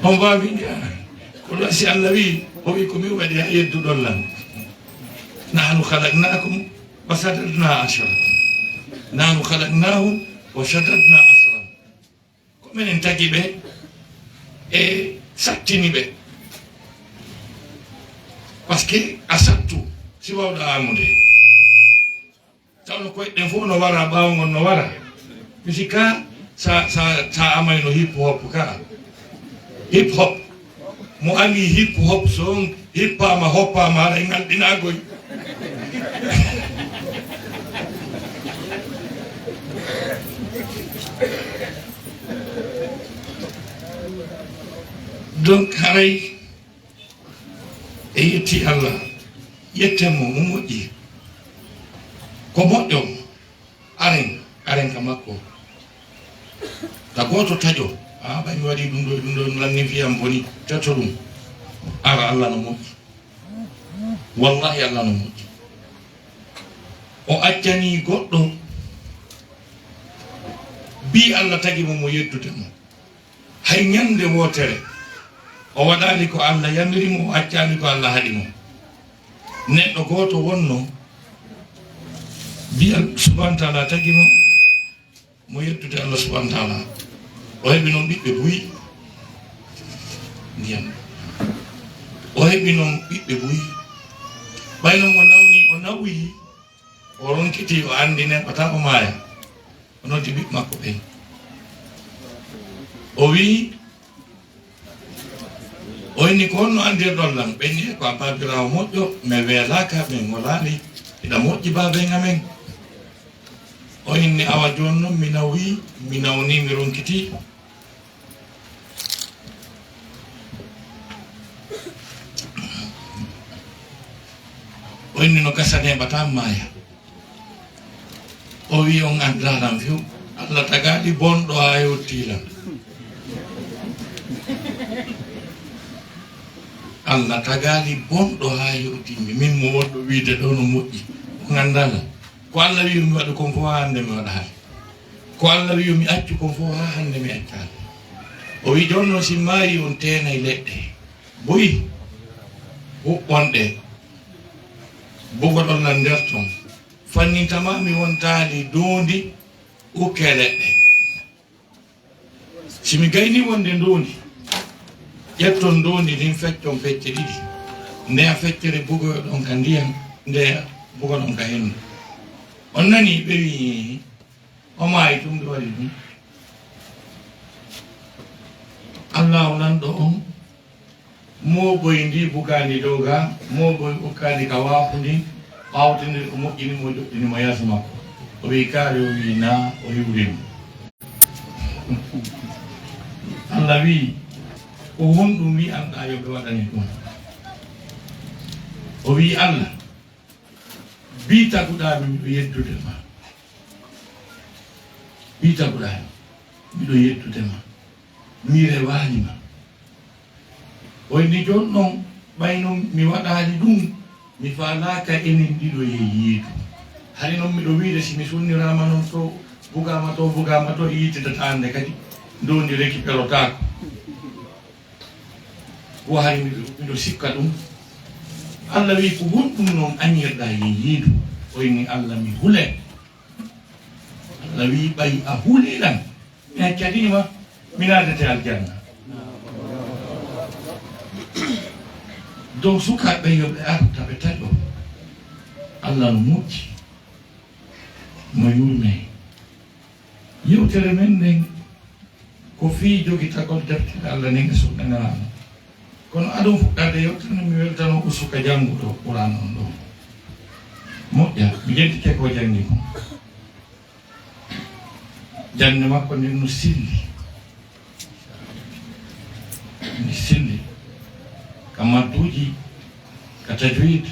On mbaawi ko ɗum si Allah wi, o wi ko min waɗi haa yedduɗon lan. Nahnu khalaqnakum wa shadadna asra. Nahnu khalaqnahum wa shadadna asra. Ko minen tagi ɓe e sattini ɓe. Parce que a sattu si wawɗa amude. Tawno koyɗe ɗen fof no wara, ɓaawo ngon no wara. Mi sikka sa, sa, sa amayno hip hop ka. Hip hop. Mo andi hip hop song, hippaama, hoppaama, haɗa e ngalɗinaagoy. Donc, haray e yetti Allah, yetten mo, mo moƴƴi. Ko moƴƴo, aren, aren ka makko. Ta gooto taƴo, a ɓay mi waɗi ɗum ɗo, ɗum ɗo, mi lanni fiyam boni, tetto ɗum. Ara Allah no moƴƴi. Wallahi Allah no moƴƴi. O accani goɗɗo, bi Allah tagi mo mo yeddude mo. Hay ñande wootere, o waɗaali ko Allah yamiri mo, o accaali ko Allah haɗi mo. Neɗɗo gooto wonno, bi Allah subhanahu wa taala tagi mo, mo yettude Allah subhanahu wa taala. O heɓi noon ɓiɓɓe buy, ndiyam. O heɓi noon ɓiɓɓe buy. Ɓay noon o nawni, o nawi, o ronkiti, o anndi neeɓataa, o maaya. O noddi ɓiɓɓe makko ɓen. O wi'i, o inni, "Ko honno anndirɗon lan?" Ɓe inni, "Ko a baabiraawo moƴƴo, mi weelaaka, mi ngolaali, hiɗa moƴƴi baaben amen." O inni, "Awa jooni non mi nawii, mi nawnii, mi ronkitii." O inni, "No gasa neeɓataa maaya." O wi'i, "On anndaa lan few. Allah tagaali bonɗo haa yottii lan. Allah tagaali bonɗo haa yottii mi. Min mo wonɗo wiide ɗo no moƴƴi. On anndaa lan. Ko Allah wi'i mi waɗu kon fof haa hannde mi waɗaali. Ko Allah wi'i mi accu kon fof haa hannde mi accaali." O wi'i, "Jooni non si maayi on teenay leɗɗe. Buy, huɓɓon ɗe. Bugoɗon lan nder ton. Fanninta ma mi wontaali doondi, ukkee leɗɗe. Si mi gaynii wonde ndoondi, ƴetton ndoondi ndin, feccon pecce ɗiɗi. Ndeya feccere bugoyoɗon ka ndiyan, ndeya bugoɗon ka henndu." On nanii ɓe wi'i, "O maayi tun, ɓe waɗi ɗum." Allaahu lanɗo on mooɓoy ndi bugaandi dow ga, mooɓoy ukkaandi ka waafu ndin, ɓawtindiri o moƴƴini mo, o joɗɗini mo yeeso makko. O wi'i, "Kaari?" O wi'i, "Naa." O hiwri mo. Allah wi'i, "Ko honɗum wi'anɗaa yo ɓe waɗane ɗum?" O wi'i, "Allah, bi taguɗaa mi, miɗo yeddude ma. Bi taguɗaa mi, miɗo yeddude ma. Mi rewaali ma." O inni, "Jooni non, ɓay non mi waɗaali ɗum, mi faalaaka enen ɗiɗo e yiidu. Hari non miɗo wiide si mi sunniraama non to, bugaama to, bugaama to, yiitidata hannde kadi, ndoondi rekiperotaako. Wo hari miɗo, miɗo sikka ɗum." Allah wi'i, "Ko honɗum non añirɗaa e yiidu?" O inni, "Allah, mi hule." Allah wi'i, "Ɓay a hulii lan, mi accanii ma, mi naadete aljanna." Dow sukaaɓe yo ɓe arta ɓe taƴo. Allah no moƴƴi, mo yurmee. Yewtere men nden ko fii jogitagol deftere Allah nden e sunna Nelaaɗo. Kono adon fuɗɗaade yewtere nden, mi weltano ko suka jannguɗo Qur'aana on ɗoo. Moƴƴa, mi jentike ko janngi kon. Jannde makko nden no selli. No selli. Ka madduuji, ka tajwiid,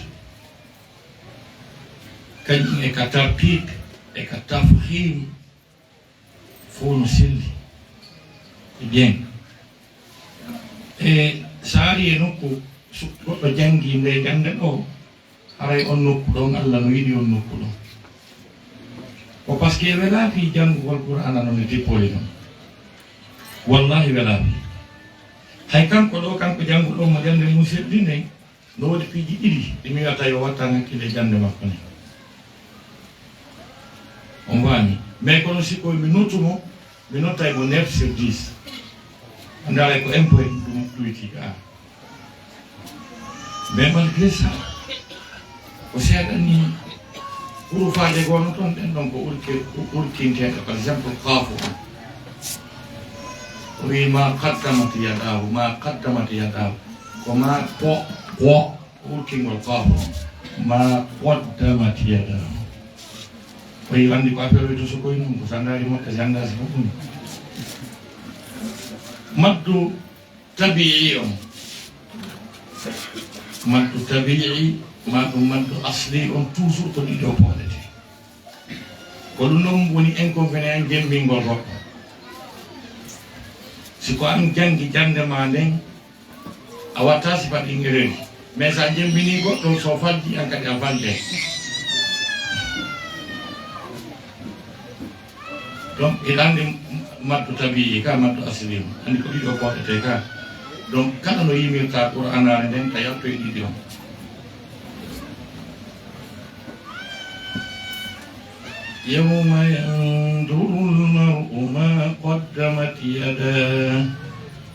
kañum e ka tartiib, e ka tafhiim, fof no selli. E bien. E so a arii e nokku, so goɗɗo janngii nde jannde ɗoo, Haray on nokku ɗon, Allah no yiɗi on nokku ɗon. Ko parce que welaa fii janngugol Qur'aana non e tippoli non. Wallaahi welaa fii. Hay kanko ɗoo, kanko jannguɗo mo jannde mum selli nden, no woodi piiji ɗiɗi ɗi mi wi'ata yo wattan hakkille jannde makko nden. On faami? Mais kono si ko mi nottu mo, mi nottay mo neuf sur dix. Ndaara ko impôt en ɗum ɗuyti ka. Mais malgré ça, ko seeɗa ni huruufaaji gonno ton ɗen ɗon ko urke-, urkinteeɗe, par exemple, kaafu on. O wi, "Ma qaddamat yadaahu, ma qaddamat yadaahu." Ko ma po, po, urkingol kaafu on. "Ma qaddamat yadaahu." O wi, anndi ko affaire o to sokoy non, ko sandaari moƴƴa, sandaasi fof ɗum. Maddu tabi'i on. Maddu tabi'i, ma ɗum maddu asli on, toujours ko ɗiɗo poɗete. Ko ɗum ɗon woni inconvénient jemmbingol goɗɗo. Si ko an janngi jannde ma nden, a watta sifa ɗin erreur. Mais sa jemmbini goɗɗo, so falji, an kadi a falde. Donc, hiɗa anndi maddu tabi'i ka, maddu asli on. Anndi ko ɗiɗo poɗete ka. Donc, kala no yimirta Qur'aanaare nden, ka yaltoy ɗiɗi on. يوم ينظر المرء ما قدمت يداه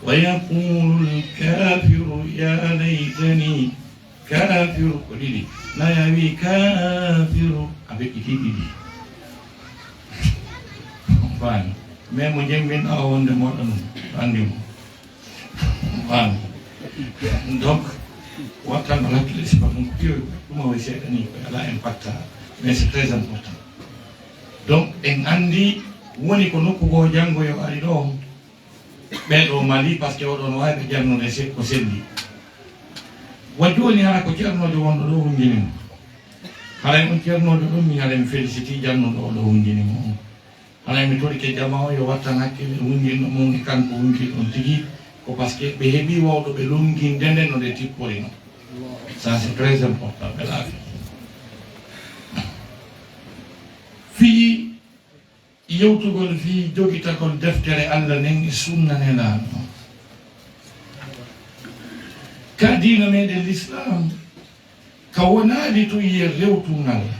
ويقول الكافر يا ليتني كافر. Ko ɗiɗi. Na yawi kafiru. A feƴƴiti ɗiɗi. Faami. Mais mo jemmbin awa wonde moɗa ɗum. Anndi mo. Faami. Donc, wattan ɗo hakkille sifa ɗum ko piyoy ɗum a way seeɗa ni, ko alaa impact, mais c'est très important. Donc, en anndi woni ko nokku goo janngo yo ari ɗo, ɓee ɗo Mali, parce que oɗo no waawi ɓe jannude se-, ko selli. Wa jooni hara ko ceernoojo wonɗo ɗo hunndini mo. Haray on ceernoojo ɗum, min haray mi félicité jannuɗo o ɗo hunndini mo on. Haray mi torike jamaa o yo wattan hakkille, hunndinɗo mon e kanko hunndinɗo on tigi, ko parce que ɓe heɓi wawɗo ɓe lunnginde nde no nde tippori non. Ça, c'est très important, ɓe laafi. Fii yewtugol fii jogitagol deftere Allah nden e sunna Nelaaɗo. Ka diina meɗen Lislaam, ka wonaali tun ye rewtun Allah.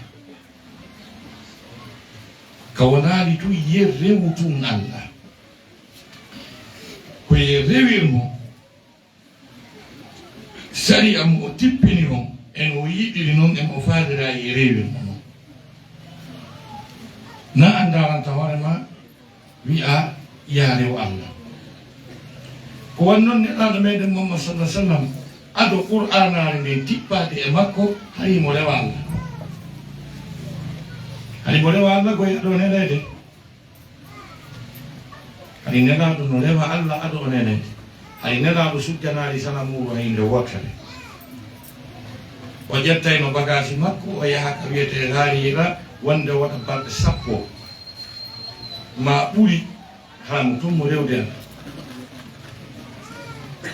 Ka wonaali tun ye rewtun Allah. Ko ye rewir mo, sariya mo o tippini on, e no o yiɗiri non, e mo o faalira e rewir mo non. Na a ndaranta hoore ma, wi'a, "Yaa rew Allah." Ko woni non Nelaaɗo meɗen Muhammad sallallahu alaihi wasallam, ado Qur'aanaare nden tippaade e makko, hari mo rewa Allah. Hari mo rewa Allah, goy ado neɗeede. Hari Nelaaɗo no rewa Allah ado o neneede. Hari Nelaaɗo sujjanaali sanamuuru hay nde wootere. O ƴettayno bagaasi makko, o yaha ka wiyetee Raariira, wonde waɗa balɗe sappo maa ɓuri, haa mo tun mo rewde Allah.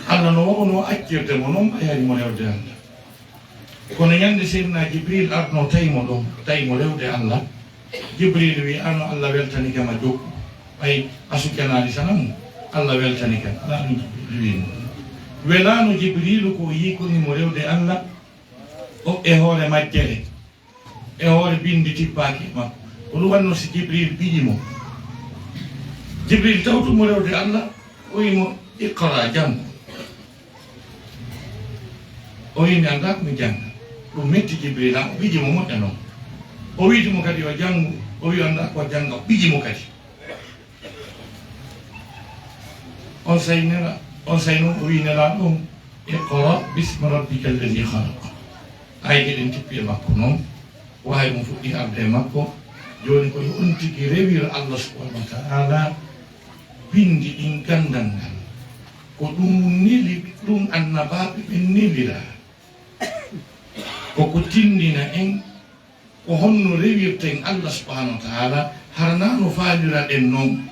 Allah no wa'unoo accirde mo non, ɓay hari mo rewde Allah. Kono ñande Seydina Jibril arno tawi mo ɗon, tawi mo rewde Allah, Jibril wi, "Ano Allah weltanike ma jokku. Ɓay a sujjanaali sanamu, Allah weltanike ma." Alaa ɗum Jibril wi mo. Welaano Jibrilu ko o yii koni mo rewde Allah, o e hoore majjere, e hoore bindi tippaaki e makko. Ko ɗum wanno si Jibril ɓiƴi mo. Jibril tawtu mo rewde Allah, o wi mo, "Iqra, janngu." O wi, "Mi anndaa ko mi jannga." Ɗum metti Jibril, an o ɓiƴi mo moƴƴa non. O wiiti mo kadi yo janngu, o wi, "Anndaa ko jannga," o ɓiƴi mo kadi. On say nela-, on say non o wi Nelaaɗo on, "Iqra bismi rabbika alladhi khalaq." Ayde ɗen tippi e makko non, wahay ɗum fuɗɗi arde e makko. Jooni ko yo on tigi rewir Allah subhanahu wa ta'ala, bindi ɗin, ganndal ngal. Ko ɗum neli, ɗum annabaaɓe ɓen nelira. Ko ko tinndina en ko honno rewirten Allah subhanahu wa ta'ala, hara na no faaliraɗen non.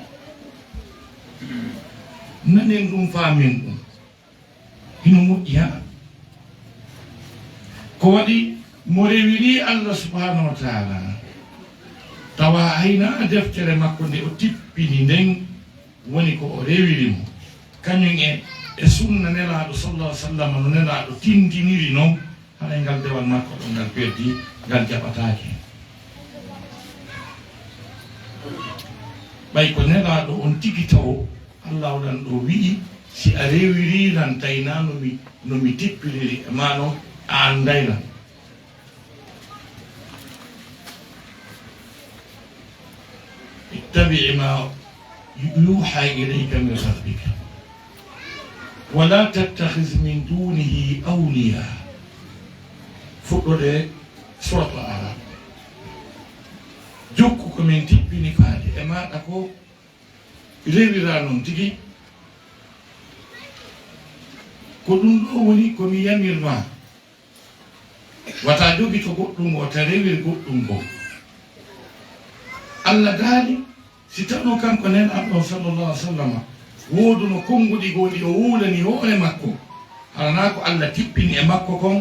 Nanen ɗum, faamen ɗum. Hino moƴƴi, haa. Ko waɗi Mo rewiri Allah subhanahu wa ta'ala, tawa hayna deftere makko nde o tippini nden woni ko o rewiri mo, kañum e, e sunna Nelaaɗo sallallahu alaihi wasallam no Nelaaɗo tindiniri non, haray ngal dewal makko ɗon ngal perdi, ngal jaɓataake. Ɓay ko Nelaaɗo on tigi tawo, Allah o lan ɗo wi'i, si a rewiri lan tayna no mi, no mi tippiriri e maa non, a anday lan. اتبع ما يوحى إليك من ربك ولا تتخذ من دونه أولياء. Fuɗɗode Suratul Araf. Jokku ko min tippini faade e maaɗa ko, rewira non tigi. Ko ɗum ɗo woni ko mi yamir ma. Wata jogito goɗɗum ngo, ta rewir goɗɗum ngo. Allah daali, si tawno kanko Nelaaɗo on sallallahu alaihi wasallam, wooduno konnguɗi goo ɗi o wuulani hoore makko, hara naa ko Allah tippini e makko kon,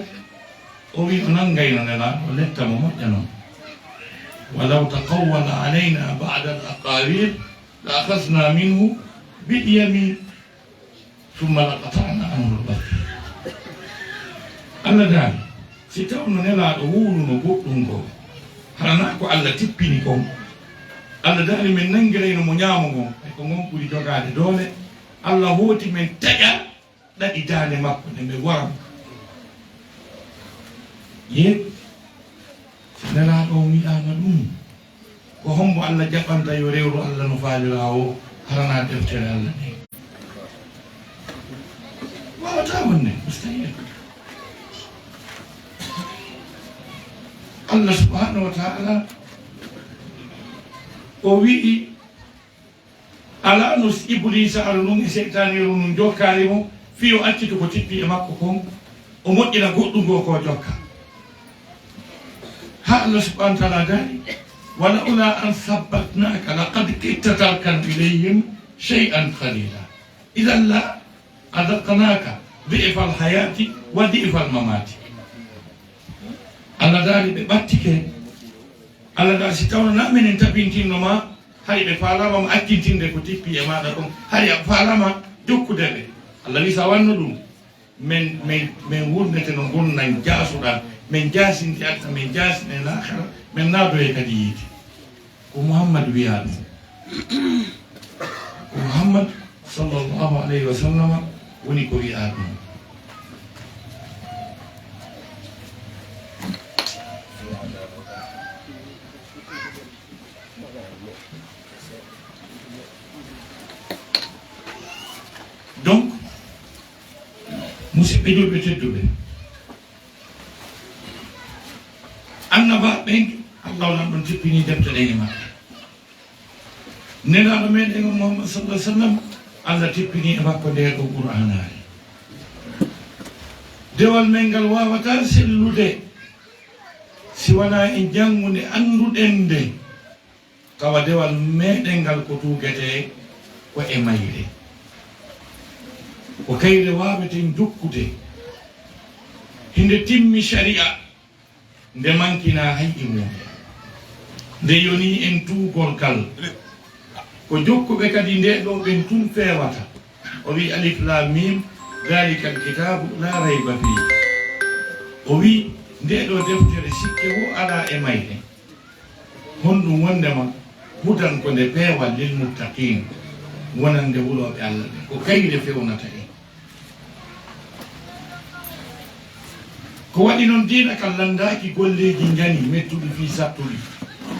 o wi'i o nanngayno Nelaaɗo, o letta mo moƴƴa non. ولو تقول علينا بعض الأقاويل لأخذنا منه باليمين ثم لقطعنا منه الوتين. Allah daali, si tawno Nelaaɗo wuuluno goɗɗum goo, hara naa ko Allah tippini kon, Allah daali men nanngirayno mo ñaamo ngon, e ko ngon ɓuri jogaade doole, Allah hooti men taƴa ɗaɗi daande makko nde men wara mo. Ye, si Nelaaɗo on wi'aama ɗum, ko hombo Allah jaɓanta yo rewru Allah no faalira o, hara naa deftere Allah nde? Waawataa wonde, mustahil. Allah subhanahu wa ta'ala, o wi'i, alaa no Ibuliisa aru nun e seytaaneeru nun jokkaali mo, fii o accito ko tippi e makko kon, o moƴƴina goɗɗum goo ko jokka. Haa Allah subhanahu wa ta'ala daali, ولولا أن ثبتناك لقد كدت تركن إليهم شيئا قليلا إذا لأذقناك ضعف الحياة وضعف الممات. Allah daali ɓe ɓattike. Allah daali si tawno naa menen tabintinno ma, hari ɓe faalaama ma accintinde ko tippi e maaɗa kon, hari a faalaama jokkude ɓe. Allah wi'i si a wanno ɗum, men, men, men wurnete no ngurndan jaasuɗan, men jaasinte aduna, men jaasine laakhira, men naadoye kadi yiite. Ko Muhammad wi'aa ɗum. Ko Muhammad sallallahu alayhi wa sallama woni ko wi'aa ɗum. Donc, musidɓe julɓe tedduɓe, annabaaɓe ɓen, Allah on ɗon tippini defte ɗen e maɓɓe. Nelaaɗo meɗen on Muhammad sallallahu alaihi wasallam, Allah tippini e makko nde ɗo Qur'aanaare. Dewal men ngal waawataa sellude si wanaa en janngude, annduɗen nde. Tawa dewal meɗen ngal ko tuugetee ko e mayre. Ko kayre waaweten jokkude. Hinde timmi shari'a, nde mankinaa hay e mum. Nde yonii en tuugol kal. Ko jokkuɓe kadi nde ɗo ɓen tun feewata. O wi'i, ألف لام ميم، ذلك الكتاب لا ريب فيه. O wi'i, nde ɗo deftere sikke wo alaa e mayre. Honɗum wondema hudan ko nde peewal للمتقين, wonande hulooɓe Allah ɓen. Ko kayre fewnata en. Ko waɗi non diina kan lanndaaki golleeji njani mettuɗi fii sattuɗi.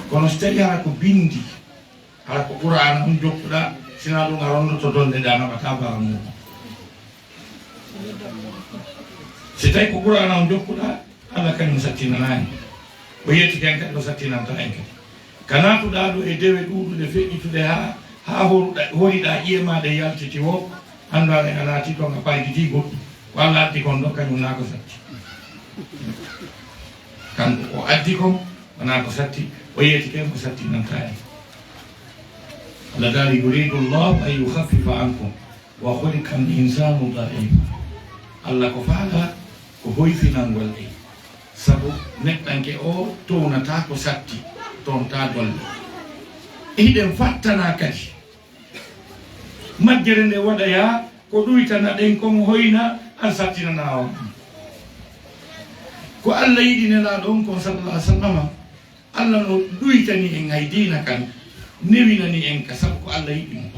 Kono so tawi hara ko bindi, hara ko Qur'aana on jokkuɗaa, sinaa ɗum a rondoto donde ɗe a naɓataa bara muuɗum. Si tawi ko Qur'aana on jokkuɗaa, Allah kañum sattinanaani. O yettike en kadi, o sattinanta en kadi. Ka naatuɗaa ɗo e dewe ɗuuɗuɗe feƴƴituɗe haa, haa horuɗa-, horiɗaa ƴi'e maa ɗe yaltiti wo, anndu aɗa, a naati ton a payditii goɗɗum. Ko Allah addi kon ɗo, kañum naa ko satti. Kanko o addi kon, wonaa ko satti, o yettike en, o sattinanta en. Allah daali, يريد الله أن يخفف عنكم وخلق الإنسان ضعيفا. Allah ko faalaa ko hoyfinangol en. Sabu neɗɗanke o townataa ko satti, toontaa golle. Hiɗen fattana kadi. Majjere nde waɗoyaa ko ɗuytana ɗen kon hoyna an sattinanaa on. Ko Alla yiɗi Nelaaɗo on kon sallallahu alaihi wasallama, Alla no ɗuytani en hay diina kan, newinani en ka sabu ko Alla yiɗi mo.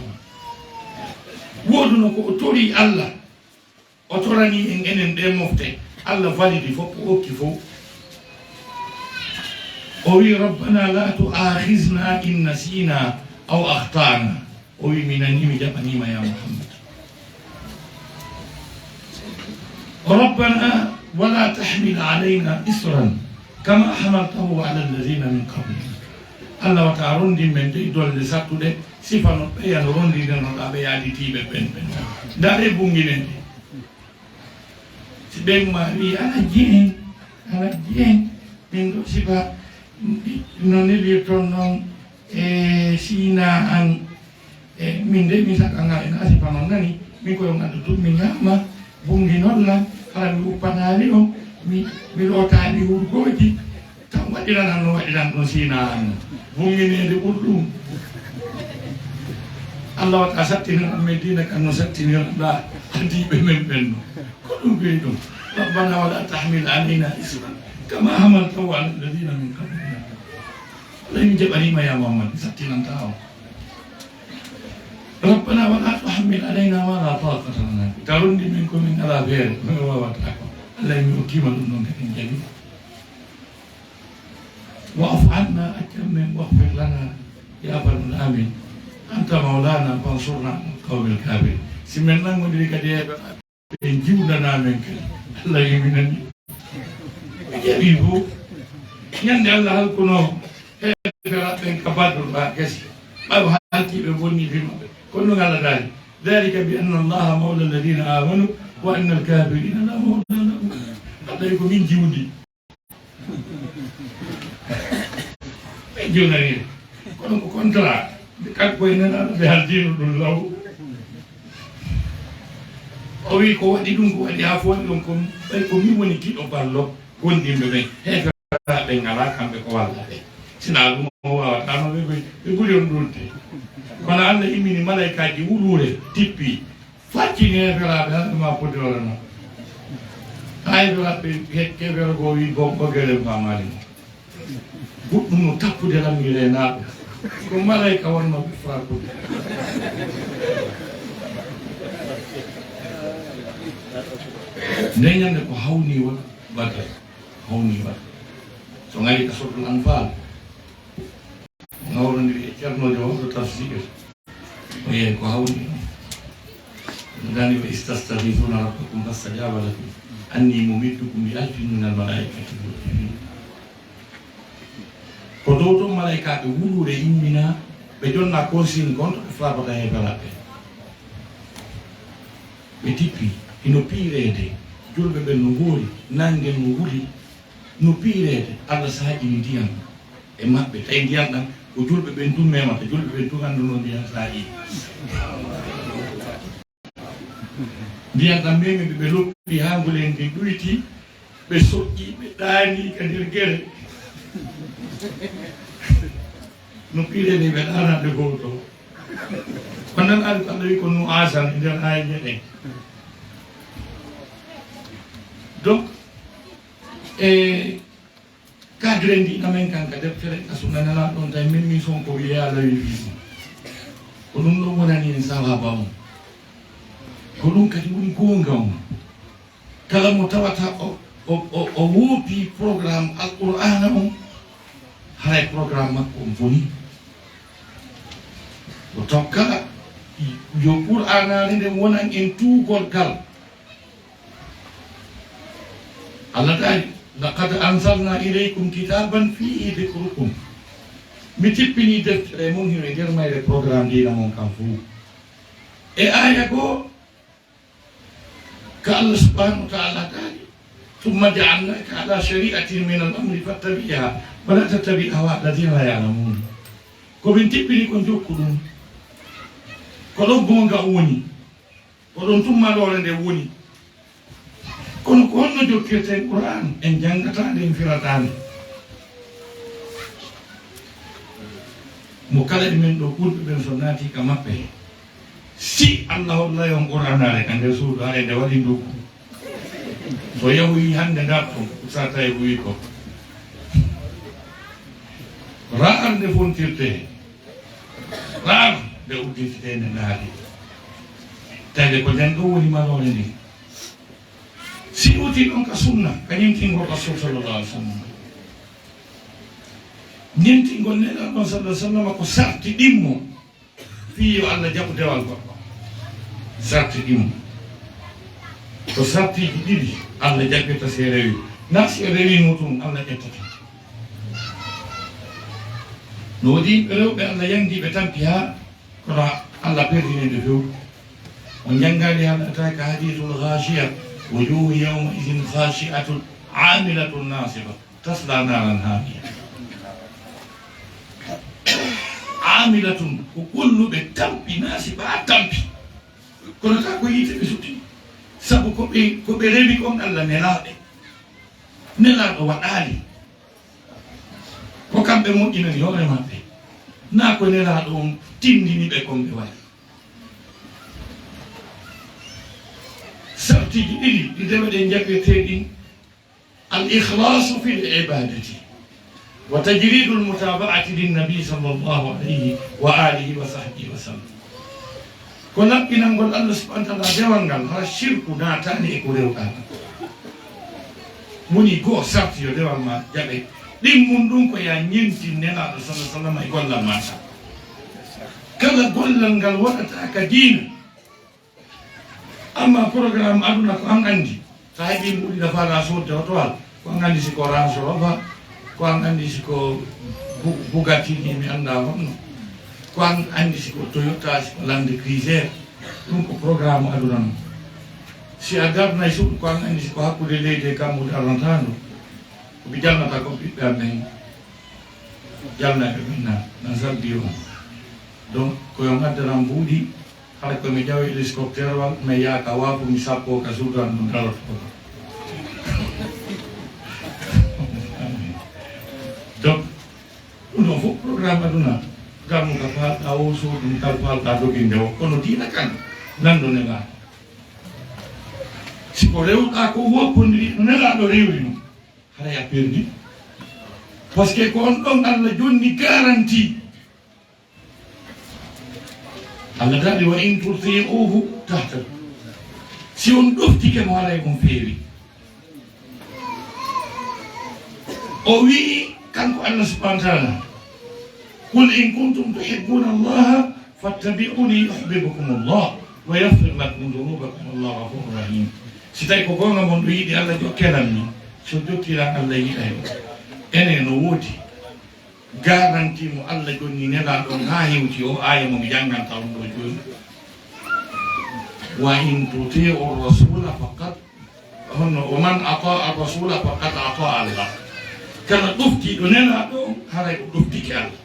Wooduno ko o tori Alla, o torani en enen ɗe mofte, Alla validi fof, o okki fof. O wi, "Rabbana la tu'akhizna in nasina aw akhtana." O wi, "Mi nani, mi jaɓanima ya Muhammad." "Rabbana wala tahmil alayna isran kama hamaltahu ala alladhina min qablina." Alla wata rondin men dey dolle sattuɗe, sifano ɓeya no rondinirnoɗa ɓe yaaditiiɓe ɓen ɓen. Ndaare bungineede. Si ɓen ma wi, "Ala jeen, ala jeen, min ɗo sifa no nelirton non e siina an." E, min de, min sakka ngal en asifa non nani, min koyo ngal ɗo tun, min ñaama, bungi non lan, hara mi uppanaali on, mi, mi lootaali hurgooji, tan waɗiranan no waɗiran ɗon siina an. Bungineede ɓur ɗum. Alla wata sattiniran men diina kan no sattiniran ɗa hadiiɓe men ɓen no. Ko ɗum ɓey ɗum. Rabbana wala tahmil alayna isran kama hamaltahu ala alladhina min qablina. Alla, min jaɓanima ya Muhammad, mi sattinanta on. Rabbana wala tuhammil alayna ma la taqata lana bihi. Ta rondi min ko min ala feere, min wawata ko. Alla, mi okkima ɗum ɗon kadi, en jaɓi. Wa'fu anna, accam men, waghfir lana, yaafan men, amin. Anta mawlana fansurna ala alqawmil kafirin. Si men nangodiri kadi e ɓe jiwdana men kadi. Alla, yurminani. Ɓe jaɓi fof. Ñande Alla halkuno heeferaaɓe ɓen ka Badr ɓa gasi. Ɓawo halki ɓe bonni fi maɓɓe. Kono ɗum Alla daali. Dhalika bi anna Allaha mawla alladhina amanu wa anna alkafirina la mawla lahum. Alla wi ko min jiwdi. Ɓe jonani. Kono ko contrat. Nde kanko e nanaaɗo ɓe haldino ɗum law. O wi ko waɗi ɗum, ko waɗi haa fooɗi ɗon, ko ɓay ko min woni giɗo ballo wondiɓe ɓen. Heeferaaɓe ɓen alaa kamɓe ko walla ɓe. Sinaa ɗum o waawataano ɓe, ɓe, ɓe ɓuri on ɗulde. Kono Alla immini malaykaaji wuluure, tippi, faccini heeferaaɓe, hannde ma foti hoore ma. Haa heeferaaɓe, he-, heefere goo wi, "Bon, ko gere faamaali mo." Goɗɗum no tappude lammi reenaaɓe. Ko malayka wonnooɓe frappude. Nde ñande ko hawni waɗ-, Badar. Hawni waɗ-, so ngari ka Suratul Anfal, ngawrondiri e Ceernoojo wonɗo tafsir. O yeey ko hawni ɗum. Ɗum dani, "Wa istastaghithuna rabbakum fastajaba lakum anni mumiddukum bi alfin minal malaikati murdifin." Ko dow ton malaykaaɓe wuluure immina, ɓe jonna consigne kon to ɓe frappata heeferaaɓe. Ɓe tippi, hino piireede, julɓe ɓen no ngoori, nangel no wuli, no piireede, Alla saayini ndiyan e maɓɓe. Tawi ndiyan ɗan ko julɓe ɓen tun memata, julɓe ɓen tun annduno ndiyan saayi. Ndiyan ɗan memi ɓe, ɓe loppi haa ngulendi ɗuyti, ɓe soƴƴi, ɓe ɗaani ka nder gere. No piireede ɓe ɗaanande gooto. Ko nan ari ko Alla wi ko nu asan e nder aayeeje ɗen. Donc, e Ka grandi amen kan ka deftere ka sunna Nelaaɗo on, tawi min min son ko wi'e Alla wi ɗum. Ko ɗum ɗon wonani en sawaba on. Ko ɗum kadi woni goonga on. Kala mo tawata o, o, o, o woopi programme Alqur'aana on, haray programme makko on boni. O taw kala yo Qur'aanaare nden wonan en tuugorgal. Allah daali, "Laqad anzalna ilaykum kitaban fihi dhikrukum." Mi tippini deftere mon, hino e nder mayre programme diina mon kan fof. E aya goo, ka Allah subhanahu wa ta'ala daali, "Thumma ja'alnaka ala shari'atin min al-amri fattabi'ha, wa la tattabi' ahwa alladhina la ya'lamun." Ko min tippini kon, jokku ɗum. Ko ɗon goonga woni. Ko ɗon tun maloore nde woni. Kono ko honno jokkirten Qur'an? En janngataa nde, en firataa nde. Mo kala e men ɗo ɓurɓe ɓen so naati ka maɓɓe, si Allah hollay on Qur'an are ka nder suudu, are nde waɗi nduggu. So yahoyi hannde ngarton, Oustaz Taïb wi ko. Raar nde fontirte, raar nde udditete nde ndaari. Tawi ko nden ɗo woni maloore nden. Si uti ɗon ka sunna, ka ñemtingol Rasul sallallahu alaihi wasallam. Ñemtingol Nelaaɗo sallallahu alaihi wasallam ko sarti ɗimmo fii yo Allah jaɓu dewal goɗɗo. Sarti ɗimmo. Ko sartiiji ɗiɗi Allah jaɓirta si rewi. Na si rewi mo tun Allah ƴettata. No woodi rewɓe Allah yandi ɓe tampi haa kono Allah perdini ɓe few. On janngaali hal ataaka hadiisul ghaashiya, wujuuhun yawma idhin khaashi'atun, aamilatun naasiba, taslaa naaran haamiya. Aamilatun, ko golluɓe tampi, naasiba tampi. Kono taa ko yiite ɓe sutti. Sabu ko ɓe, ko ɓe rewi kon Allah nelaaɓe. Nelaaɗo waɗaali. Ko kamɓe moƴƴinani hoore maɓɓe. Naa ko Nelaaɗo on tindini ɓe kon ɓe waɗi. Sartiiji ɗiɗi ɗi dewe ɗen jaɓirtee ɗin, al ikhlaasu fil ibaadati wa tajriidul mutaaba'ati lin nabi sallallahu alayhi wa aalihi wa sahbihi wa sallam. Ko laɓɓinangol Allah subhanahu wa ta'ala dewal ngal, hara shirku naataani e ko rewɗaa. Woni goo sarti yo dewal ma jaɓe. Ɗimmun ɗun ko yaa ñenti Nelaaɗo sallallahu alayhi wa sallam e gollal ma ngal. Kala gollal ngal waɗataa ka diina. Amma programme aduna ko an anndi. Sa heɓi mbuɗi ɗa faala sodde oto al, ko an anndi si ko Range Rover, ko an anndi si ko Bu-, Bugatti ni mi annda honno. Ko an anndi si ko Toyota, si ko Land Cruiser. Ɗun ko programme aduna non. Si a darnay suudu, ko an anndi si ko hakkunde leydi e kammuuli arnata ndu. Ko mi jalnata ko ɓiɓɓe amen. Jalnayɓe men na, na sabbi on. Donc, ko yo ngaddanan mbuuɗi, hara ko mi ƴawa hélicoptère wal, mi yaha ka waafu, mi sappo ka suudu an ɗum daroto ko. Donc, ɗum ɗon fof programme aduna, garmu ka faalɗa o, suudu ndu kal faalɗa doginde o, kono diina kan, nanndo Nelaaɗo. Si ko rewɗa ko, woppondiri no Nelaaɗo rewri no, haray a perdi. Parce que ko on ɗon Allah jonni garantie. Allah daali, "Wa in tuti'uhu tahtadu." Si on ɗoftike mo, haray on feewi. O wi'i, kanko Allah subhanahu wa ta'ala, "Qul in kuntum tuhibbuna Allaha fattabi'uni yuhbibkumu Allah wa yaghfir lakum dhunubakum, wallahu ghafurur rahim." Si tawi ko goonga mon ɗo yiɗi Allah, jokkelan mi. So jokkilan Allah yiɗay on. Ene no woodi garanti mo Allah jonni Nelaaɗo on haa hewti o aaya mo mi jannganta on ɗo jooni. "Wa in tuti'u rasula faqad," honno, "Wa man ata'a rasula faqad ata'a Allah." Kala ɗoftiiɗo Nelaaɗo on, haray o ɗoftike Allah.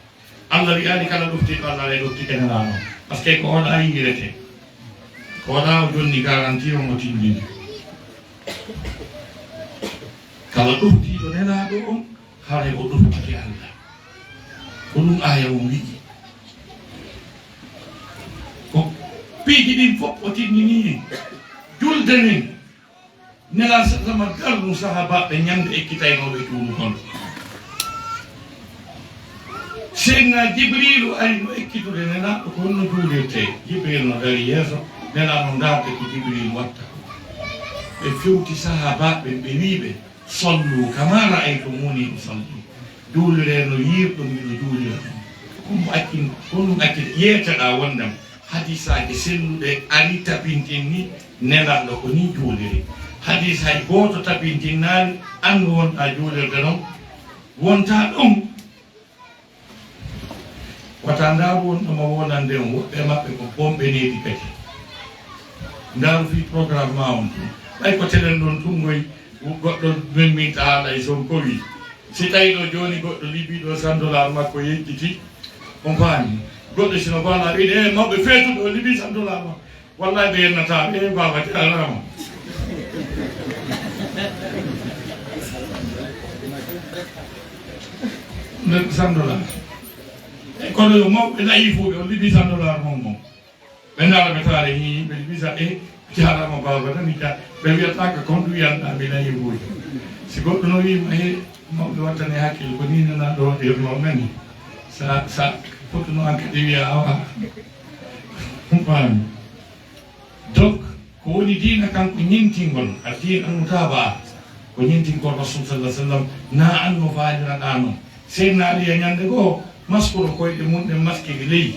Allah wi'aali kala ɗoftiiɗo Allah, haray ɗoftike Nelaaɗo on. Parce que ko on a yiɗirete. Ko on a o jonni garanti on o tindini. Kala ɗoftiiɗo Nelaaɗo on, haray o ɗoftike Allah. Ko ɗum aaya on wi'i. Ko piiji ɗin fof o tindini en. Julde nden, Nelaaɗo sallama darnu sahaabaaɓe ñande ekkitaynooɓe juulugol. Seydina Jibriilu ari no ekkitude Nelaaɗo ko honno juulirtee. Jibriilu no dari yeeso, Nelaaɗo no ndaarde ko Jibriilu watta ko. Ɓe fewti sahaabaaɓe, ɓe wi'i ɓe, "Sallu kama ra'aytumuni usalli." Juuliree no yi'irɗon miɗo juulira ɗon. Ko ɗum acci, ko ɗum acci yeeteɗaa wondema hadiisaaji selluɗe ari tabintinni Nelaaɗo ko nii juuliri. Hadiis hay gooto tabintinnaali, anndu wonɗaa juulirde ɗon, wontaa ɗon. Wata ndaaru wonɗo mo wonande on, woɓɓe maɓɓe ko bomɓe needi kadi. Ndaaru fii programme maa on tun. Ɓay ko telen ɗon tun ngoy, goɗɗo memminta haala e Sonko wi. Si tawi ɗo jooni goɗɗo libii ɗo cent dollars makko yejjiti, on faami. Goɗɗo sino faala wiide, "Eh, mawɓe feetuɓe o libii cent dollars makko." Wallahi ɓe yennataa ɓe, baaba jarama. Nder sandola. E kono yo mawɓe layifuɓe on liɓi sandola mon mon. Ɓe ndaara ɓe taare hi, ɓe liɓi sa e jaarama baaba tan hikka. Ɓe wiyataaka kon ɗum yanɗa mi layifuɓe. Si goɗɗo no wiima he mawɓe wattane hakkille ko ni nana ɗo waɗirno nani. Sa, sa fotuno an kadi wiya awa. Ɗum faami. Donc, ko woni diina kan ko ñintingol, addiin al mutabaa, ko ñintingol Rasul sallallahu alaihi wasallam, na an no faaliraɗaa non. Seydina Aliya ñande goo, maskoro koyɗe mun ɗen maskiri ley.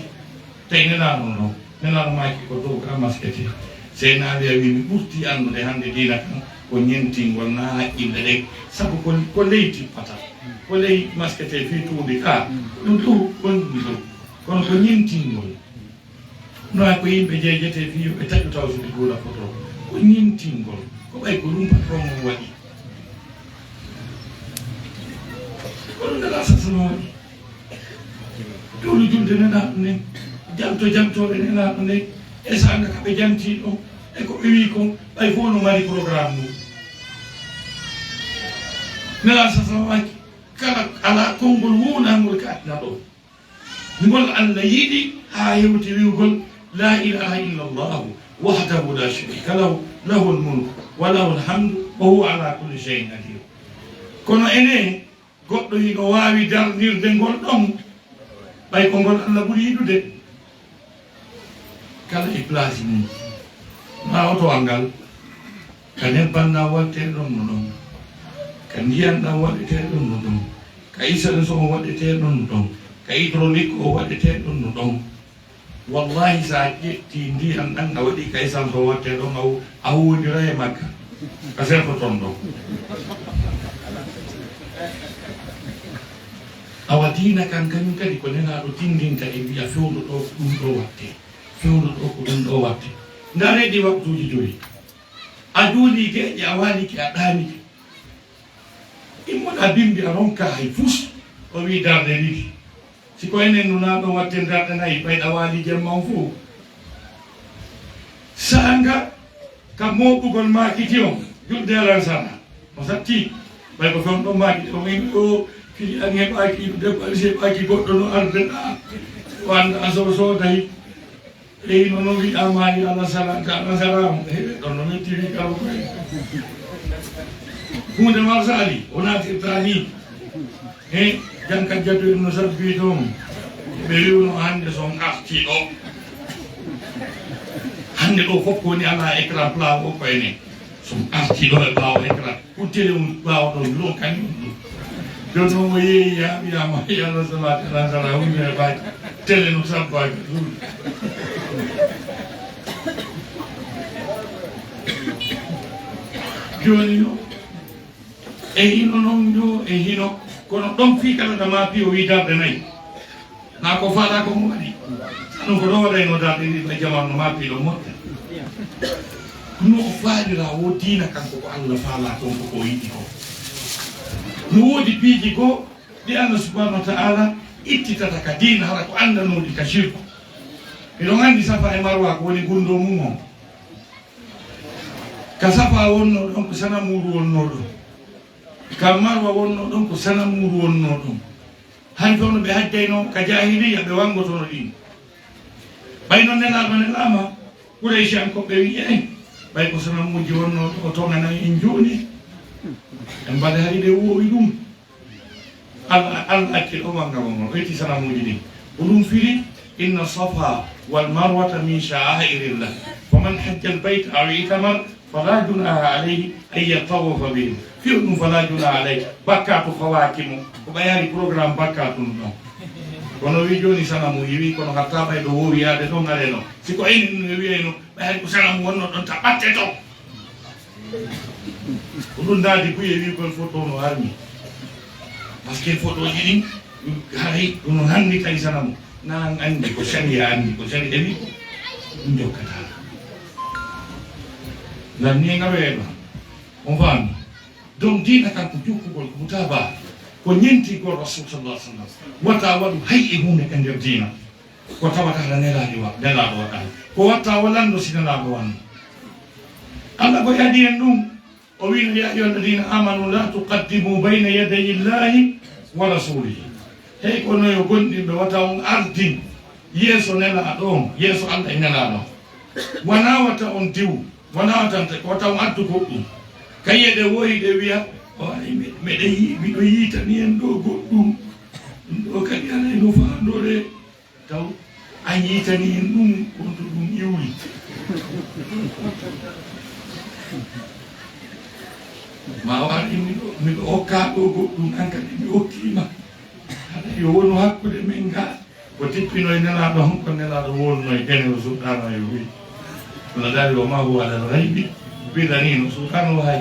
Tawi Nelaaɗo non, Nelaaɗo maaki ko dow ka maskete. Seydina Aliya wi, mi ɓurti anndude hannde diina kan ko ñintingol na haqqille ɗen. Sabu ko, ko ley tippata, ko ley maskete fii tuundi ka. Ɗum ɗum, ɗum ɗum. Kono ko ñintingol. No hay ko yimɓe jeejete fii yo ɓe taƴu taw so ɓe juula foto. Ko ñintingol. Ko ɓay ko ɗum patron mum waɗi. Ko ɗum Nelaaɗo sasano waɗi. Juulu julde Nelaaɗo nden. Janto jantooɓe Nelaaɗo nden. E saanga ka ɓe janti ɗo. E ko ɓe wii kon. Ɓay fof no mari programme mum. Nelaaɗo sasano waɗi. Kala alaa konngol wuunangol ka aduna ɗo. Ngol Allah yiɗi haa hewti wi'ugol, "Laa ilaaha illa Allaahu wahdahu laa shariika lahu, lahul mulku wa lahul hamdu wa huwa alaa kulli shay'in qadiir." Kono enen, goɗɗo hino waawi darnirde ngol ɗon, ɓay ko ngol Allah ɓuri yiɗude. Kala e place mum. Maa oto angal, ka nebban ɗan waɗetee ɗon no ɗon, ka ndiyan ɗan waɗetee ɗon no ɗon, ka essence on waɗetee ɗon no ɗon, ka hydraulique o waɗetee ɗon no ɗon. Wallahi, sa ƴetti ndiyan ɗan a waɗi ka essence o waɗetee ɗon, a wo-, a wondiray e makka. Ka serto ton ɗon. Awa diina kan kañum kadi ko Nelaaɗo tinndinta e wi'a fewndo ɗo ko ɗum ɗo waɗetee. Fewndo ɗo ko ɗum ɗo waɗetee. Ndaaree ɗi waktuuji joyi. A juulii geeƴe, a waalike, a ɗaanike. Immoɗaa bimbi, a ronkaa hay fus. O wii darɗe ɗiɗi. Si ko enen nunaa ɗo waɗten darɗe nayi, ɓay ɗa waalii jemma on fow. Saanga ka mooɓugol maakiti on, julde alansara. O satti, ɓay ko fewndo maakiti on, o fili an heɓaaki, debbo alisi heɓaaki goɗɗo no arde ɗaa. O annda a so sooday. Eyi, no, no wi'aama, yo Allah sala, ka Allah salaamu. He, ɗon no metti wi kala koye. Huunde ma sali, o naatirta ni. He, jan ka jattu en no sabbi toon. Ɓe wi'uno hannde son arti ɗo. Hannde ɗo fof ko woni ala écran plat o ko enen. Son arti ɗo e ɓaawo écran. Ko télé mum ɓaawo ɗon, ɗo kañum ɗum. Jooni noon o yeeyi, yaa wiyaama, yo Allah salaatu, Allah sala, hunde e baaji. Télé no sabbaaki ɗum. Jooni no, e hino noon, yo, e hino, kono ɗon fii kala ɗo maa piyo wii darɗe nayi. Naa ko faalaa ko mo waɗi. Sano ko ɗo waɗayno darɗe ɗiɗi ɓay jamanu no maa piɗo moƴƴa. No o faalira o diina kanko ko Allah faalaa kon ko o yiɗi ko. No woodi piiji goo ɗi Allah subhanahu wa ta'ala ittitata ka diina hara ko anndanooɗi ka shirku. Miɗon anndi Safa e Marwa ko woni gunndoo mum on. Ka Safa wonnoo ɗon ko sanamuuru wonnoo ɗon. Ka Marwa wonnoo ɗon ko sanamuuru wonnoo ɗon. Hay kono ɓe hajjayno ka jaahiliya, ɓe wanngotono ɗin. Ɓay non Nelaaɗo nelaama, Qurayshi en ko ɓe wi'i en, ɓay ko sanamuuji wonnoo ɗo o toŋanay en jooni. En mbaɗa hari ɓe wowi ɗum. Allah, Allah acci ɗo wanga mo, o itti sanamuuji ɗin. Ko ɗum firi, "Inna safa wal marwata min sha'airillah. Faman hajjal bayta aw i'tamar, fala junaha alayhi an yattawafa bihim." Fiyo ɗum fala junaha alayhi, bakkaatu fawaaki mo. Ko ɓay hari programme bakkaatu ɗum ɗon. Kono wi jooni sanamu, i wi kono hatta ɓay ɗo wowi yaade ɗon areno. Si ko enen no wiyayno, ɓay hari ko sanamu wonno ɗon ta ɓatte to. Ko ɗum daadi buye wi kon photo no harmi. Parce que photo ji ɗin, haray ɗum no hanni tawi sanamu. Na an anndi ko sharia anndi, ko sharia wi, ɗum jokkata. Ngam ni ngam weeɓa. On faami? Donc, diina kan ko jokkugol, ko mutaba, ko ñentigol Rasul sallallahu alaihi wasallam. Wata waɗu hay e huunde ka nder diina. Ko tawata hara nelaaɗo wa-, nelaaɗo waɗaali. Ko watta o lanndo si nelaaɗo wanno. Allah ko yadi en ɗum. O wiino, "Ya ayyuha alladhina amanu la tuqaddimu bayna yaday Allahi wa rasulihi." Hey, kono yo gonɗinɓe, wata on ardin yeeso Nelaaɗo on, yeeso Alla e Nelaaɗo on. Wanaa wata on diw, wanaa wata on te-, wata on addu goɗɗum. Kañe ɗe woyi ɗe wiya, o ari, mi-, miɗo yi-, miɗo yiitani en ɗo goɗɗum. Ɗum ɗo kadi alay no faandoree. Taw a yiitani en ɗum, wonto ɗum iwri. Ma o ari, miɗo, miɗo okkaa ɗo goɗɗum, an kadi mi okkiima. Haɗa yo wonu hakkunde men ga. Ko tippino e Nelaaɗo, hon ko Nelaaɗo wonno e gene o suuɗaano e wi. Kono daali o ma huwa alal gaybi, bidaniino suuɗaano o hay.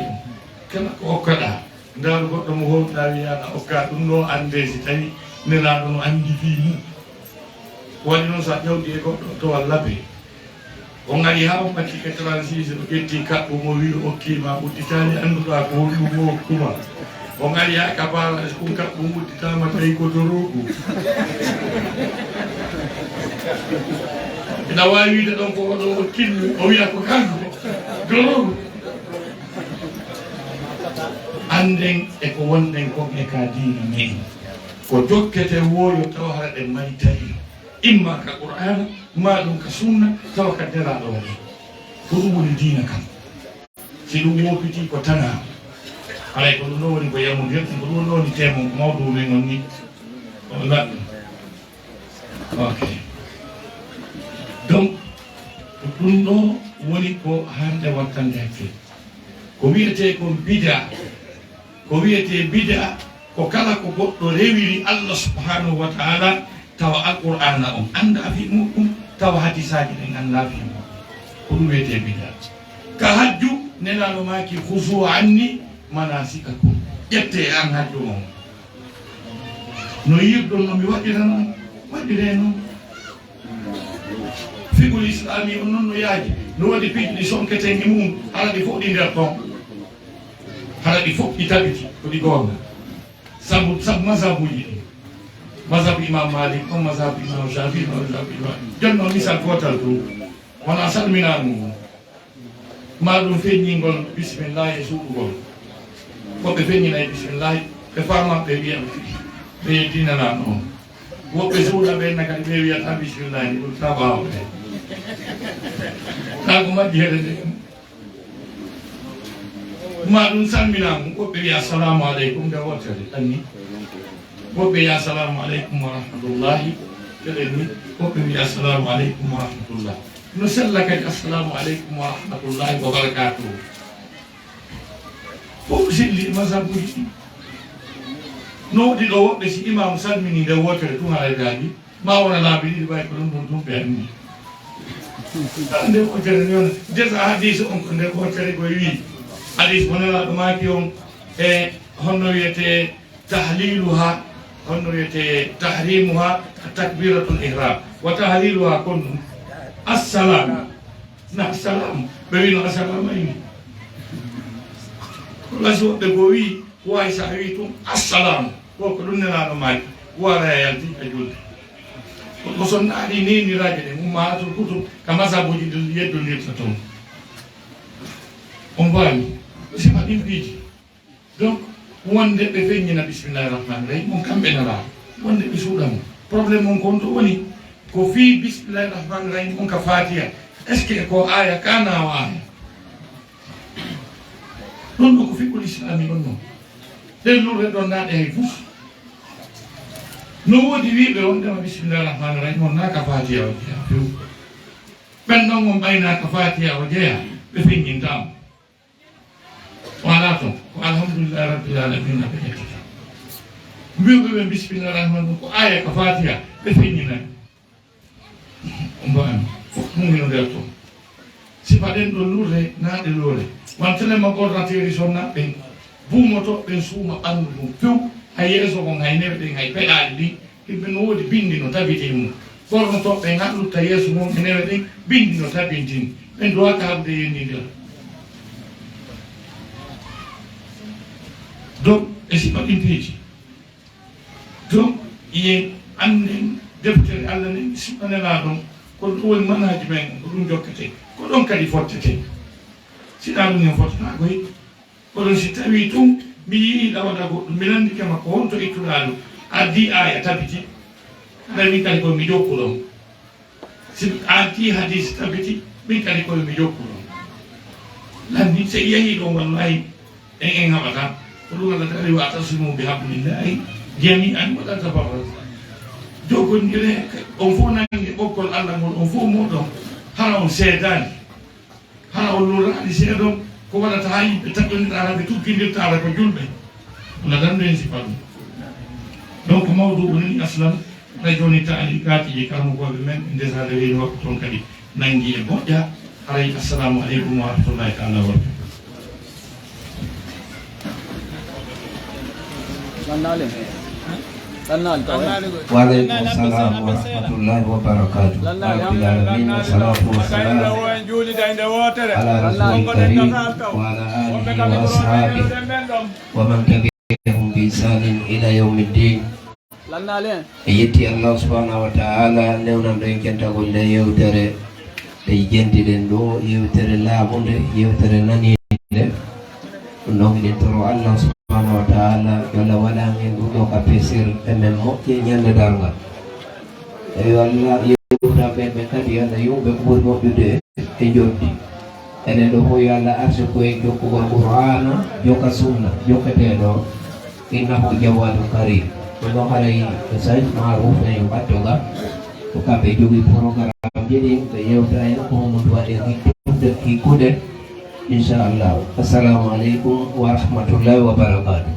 Kala ko okkoɗaa, ndaaru goɗɗo mo howɗaa wiyaana okkaa ɗum ɗo, annde si tawi Nelaaɗo no anndi fii mum. Ko waɗi noon so a ƴawdi e goɗɗo to Wallaaɓe, o ngari haa o ɓatti ka trente-six, o ƴetti kaɓɓum o wi o okkiima udditaali, annduɗaa ko honɗum o okkuma. O ngari haa ka paala, est-ce que kaɓɓum udditaama tawi ko doroogu? Ina waawi wiide ɗon ko oɗo okkinmi, o wiya ko kanko doroogu. Annden e ko wonɗen kon e ka diina men. Ko jokkete wooyo tawa hara ɗen mari tawi. Imma ka Qur'aana, maa ɗum ka sunna, tawa ka Nelaaɗo waɗi. Ko ɗum woni diina kan. Si ɗum woopitii ko tanaa. Haray ko ɗum ɗo woni ko yamude, ko ɗum ɗo woni teema mawɗo men on ni. Walla? Ok. Donc, ko ɗum ɗo woni ko hannde wattande hakkille. Ko wiyetee kon bidaa. Ko wiyetee bidaa, ko kala ko goɗɗo rewiri Allah subhanahu wa ta'ala, tawa Alqur'aana on anndaa fii muɗum, tawa hadisaaji ɗin anndaa fii muɗum. Ko ɗum wiyetee bidaa. Ka hajju, Nelaaɗo maaki, "Khuzu anni manasikakum." Ƴettee an hajju on. No yiɗirɗon no mi waɗira non, waɗiree non. Fiqhul islami on non no yaaji. No woodi piiji ɗi sonketen e mum, hara ɗi fof ɗi nder ton. Hara ɗi fof ɗi tabiti, ko ɗi goonga. Sabu, sabu mazhabuuji ɗi. Mazhabu Imam Malik, on mazhabu Imam Shafi'i, on mazhabu Imam. Jonno misal gootal ɗum. Wona salminaango ngon. Maa ɗum feññingol bisimillahi e suuɗugol. Woɓɓe feññinay bisimillahi, ɓe faama, ɓe wiya, ɓe yeddinanaa noon. Woɓɓe suuɗa ɓe na kadi ɓe wiyata bisimillahi, ɗum taa ɓaawo ɓe. Taa ko majji heɗe nde. Maa ɗum salminaango, woɓɓe wiya assalamu aleykum nde wootere, anni. Woɓɓe wiya assalamu aleykum wa rahmatullahi, kadi ni, woɓɓe wiya assalamu aleykum wa rahmatullah. No sella kadi, assalamu aleykum wa rahmatullahi wa barakatuhu. Fof selli e mazhabuuji ɗi. No woodi ɗo woɓɓe, si imaamu salmini nde wootere tun haray daaji, ma wona laabi ɗiɗi ɓay ko ɗum ɗum ɗum ɓe anni. Nde wootere ni on, desa hadiis on ko nde wootere ko wi'i. Hadiis mo Nelaaɗo maaki on, e honno wiyetee tahliluha, honno wiyetee tahrimuha, takbiratul ihram. Wa tahliluha kon ɗum. Assalamu. Na assalamu. Ɓe wino assalamu ayni. Ko lasi woɓɓe goo wi'i, ko wawi sa wi'i tun assalamu. Ko ko ɗum Nelaaɗo maaki. Wara e yalti e julde. Ko, ko son naɗi ni, ni raje ɗen. Umma atul kutub, ka mazhabuji ɗin yeddondirta ton. On faami? Sifa ɗin piiji. Donc, wonde ɓe feññina bismillahi rahmani rahim, on kamɓe nalaa. Wonde ɓe suuɗa mo. Problème on kon to woni, ko fii bismillahi rahmani rahim on ka Fatiha. Est-ce que ko aya ka na o aya? Ɗon ɗo ko fiqhul islami on non. Ɗen lurre ɗon naɗe hay fus. No woodi wiiɓe on ndema bismillahi rahmani rahim on na ka Fatiha o jeya few. Ɓen ɗon on ɓayna ka Fatiha o jeya, ɓe feññinta mo. Wala ton, ko alhamdulillahi rabbil alamina ɓe ƴettata. Mbi'uɓe ɓe bismillahi rahmani rahim, ko aya ka Fatiha, ɓe feññinay. Mbo an, fof ɗum hino nder ton. Sifa ɗen ɗo lurre, naa ɗe lore. Wantele ma ordinateur son naɓɓe, buumoto ɓen suuma ɓandu ɗum few, hay yeeso kon, hay newe ɗen, hay peɗaali ɗin, Yimɓe no woodi binndi no tabiti e mum. Ɓornotooɓe ɓen haɗ lutta yeeso mum e newe ɗen, binndi no tabintin. Ɓen duwaaka haɓde yennindira. Donc, e sifa ɗin piiji. Donc, yen annden deftere Allah nden, sunna Nelaaɗo on, ko ɗum woni manhaji men, ko ɗum jokkete. Ko ɗon kadi fottete. Si ɗa ɗum en fottata koy. Kono si tawii tun mi yi'ii ɗa waɗa goɗɗum, mi lanndike ma ko honto ittuɗaa ɗum, Addi aya tabiti, nde min kadi ko mi jokkuɗon. Si addi hadis tabiti, min kadi ko mi jokkuɗon. Lanni se yehi ɗon, wallahi en en haɓata. Ko ɗum Allah tawi, wa atasimu bi hablillahi jami'an wa la tafarraqu. Jokkondire, on fof nange ɓoggol Allah ngol, on fof moɗon, hara on seedaani. Hara on lorraani seeɗon, ko waɗata haa yimɓe taƴondirɗa, hara ɓe tuggindirta, hara ko julɓe. Wona danndu en sifa ɗum. Donc, mawdu o nani aslan, hara jooni taali kaatiiji karmugooɓe men, ndesaade reeni waktu toon kadi nanngi e moƴƴa. Haray, assalamu aleykum wa rahmatullahi taala wa barakatuh. Lannaale. Lannaale taw, eh? Wa aleykum salam wa rahmatullahi wa barakatuh. Lannaale, Rabbil alamin, wa salatu wa salam ala rasulil karim, wa ala alihi wa ashabihi, wa man tabi'ahum bi ihsanin ila yawmid din. Lannaale. En yetti Allah subhanahu wa ta'ala, newnanɗo en kentagol nde yewtere. Nde jentiɗen ɗo, yewtere laaɓunde, yewtere naniinde. Ɗum noon, eɗen toro Allah subhanahu wa ta'ala, yo Allah waɗan en ɗum ɗo ka peesir, e men moƴƴe ñande darngal. E yo Allah yewtan ɓen ɓen kadi, yo Allah yumɓe ko ɓuri moƴƴude e njoɓdi. Enen ɗo fof, yo Allah arsuku en jokkugol Qur'aana, jokka sunna, jokketeeɗo, innahu jawwaadun kariim. Ɗum ɗo haray ko Sayyid Maaruf en yo ɓatto ga, ko kamɓe jogii programmeji ɗin, ɓe yewta en ko honno waɗen hikkude, hikkude, inchallahu. Assalamu aleykum wa rahmatullahi wa barakatuh.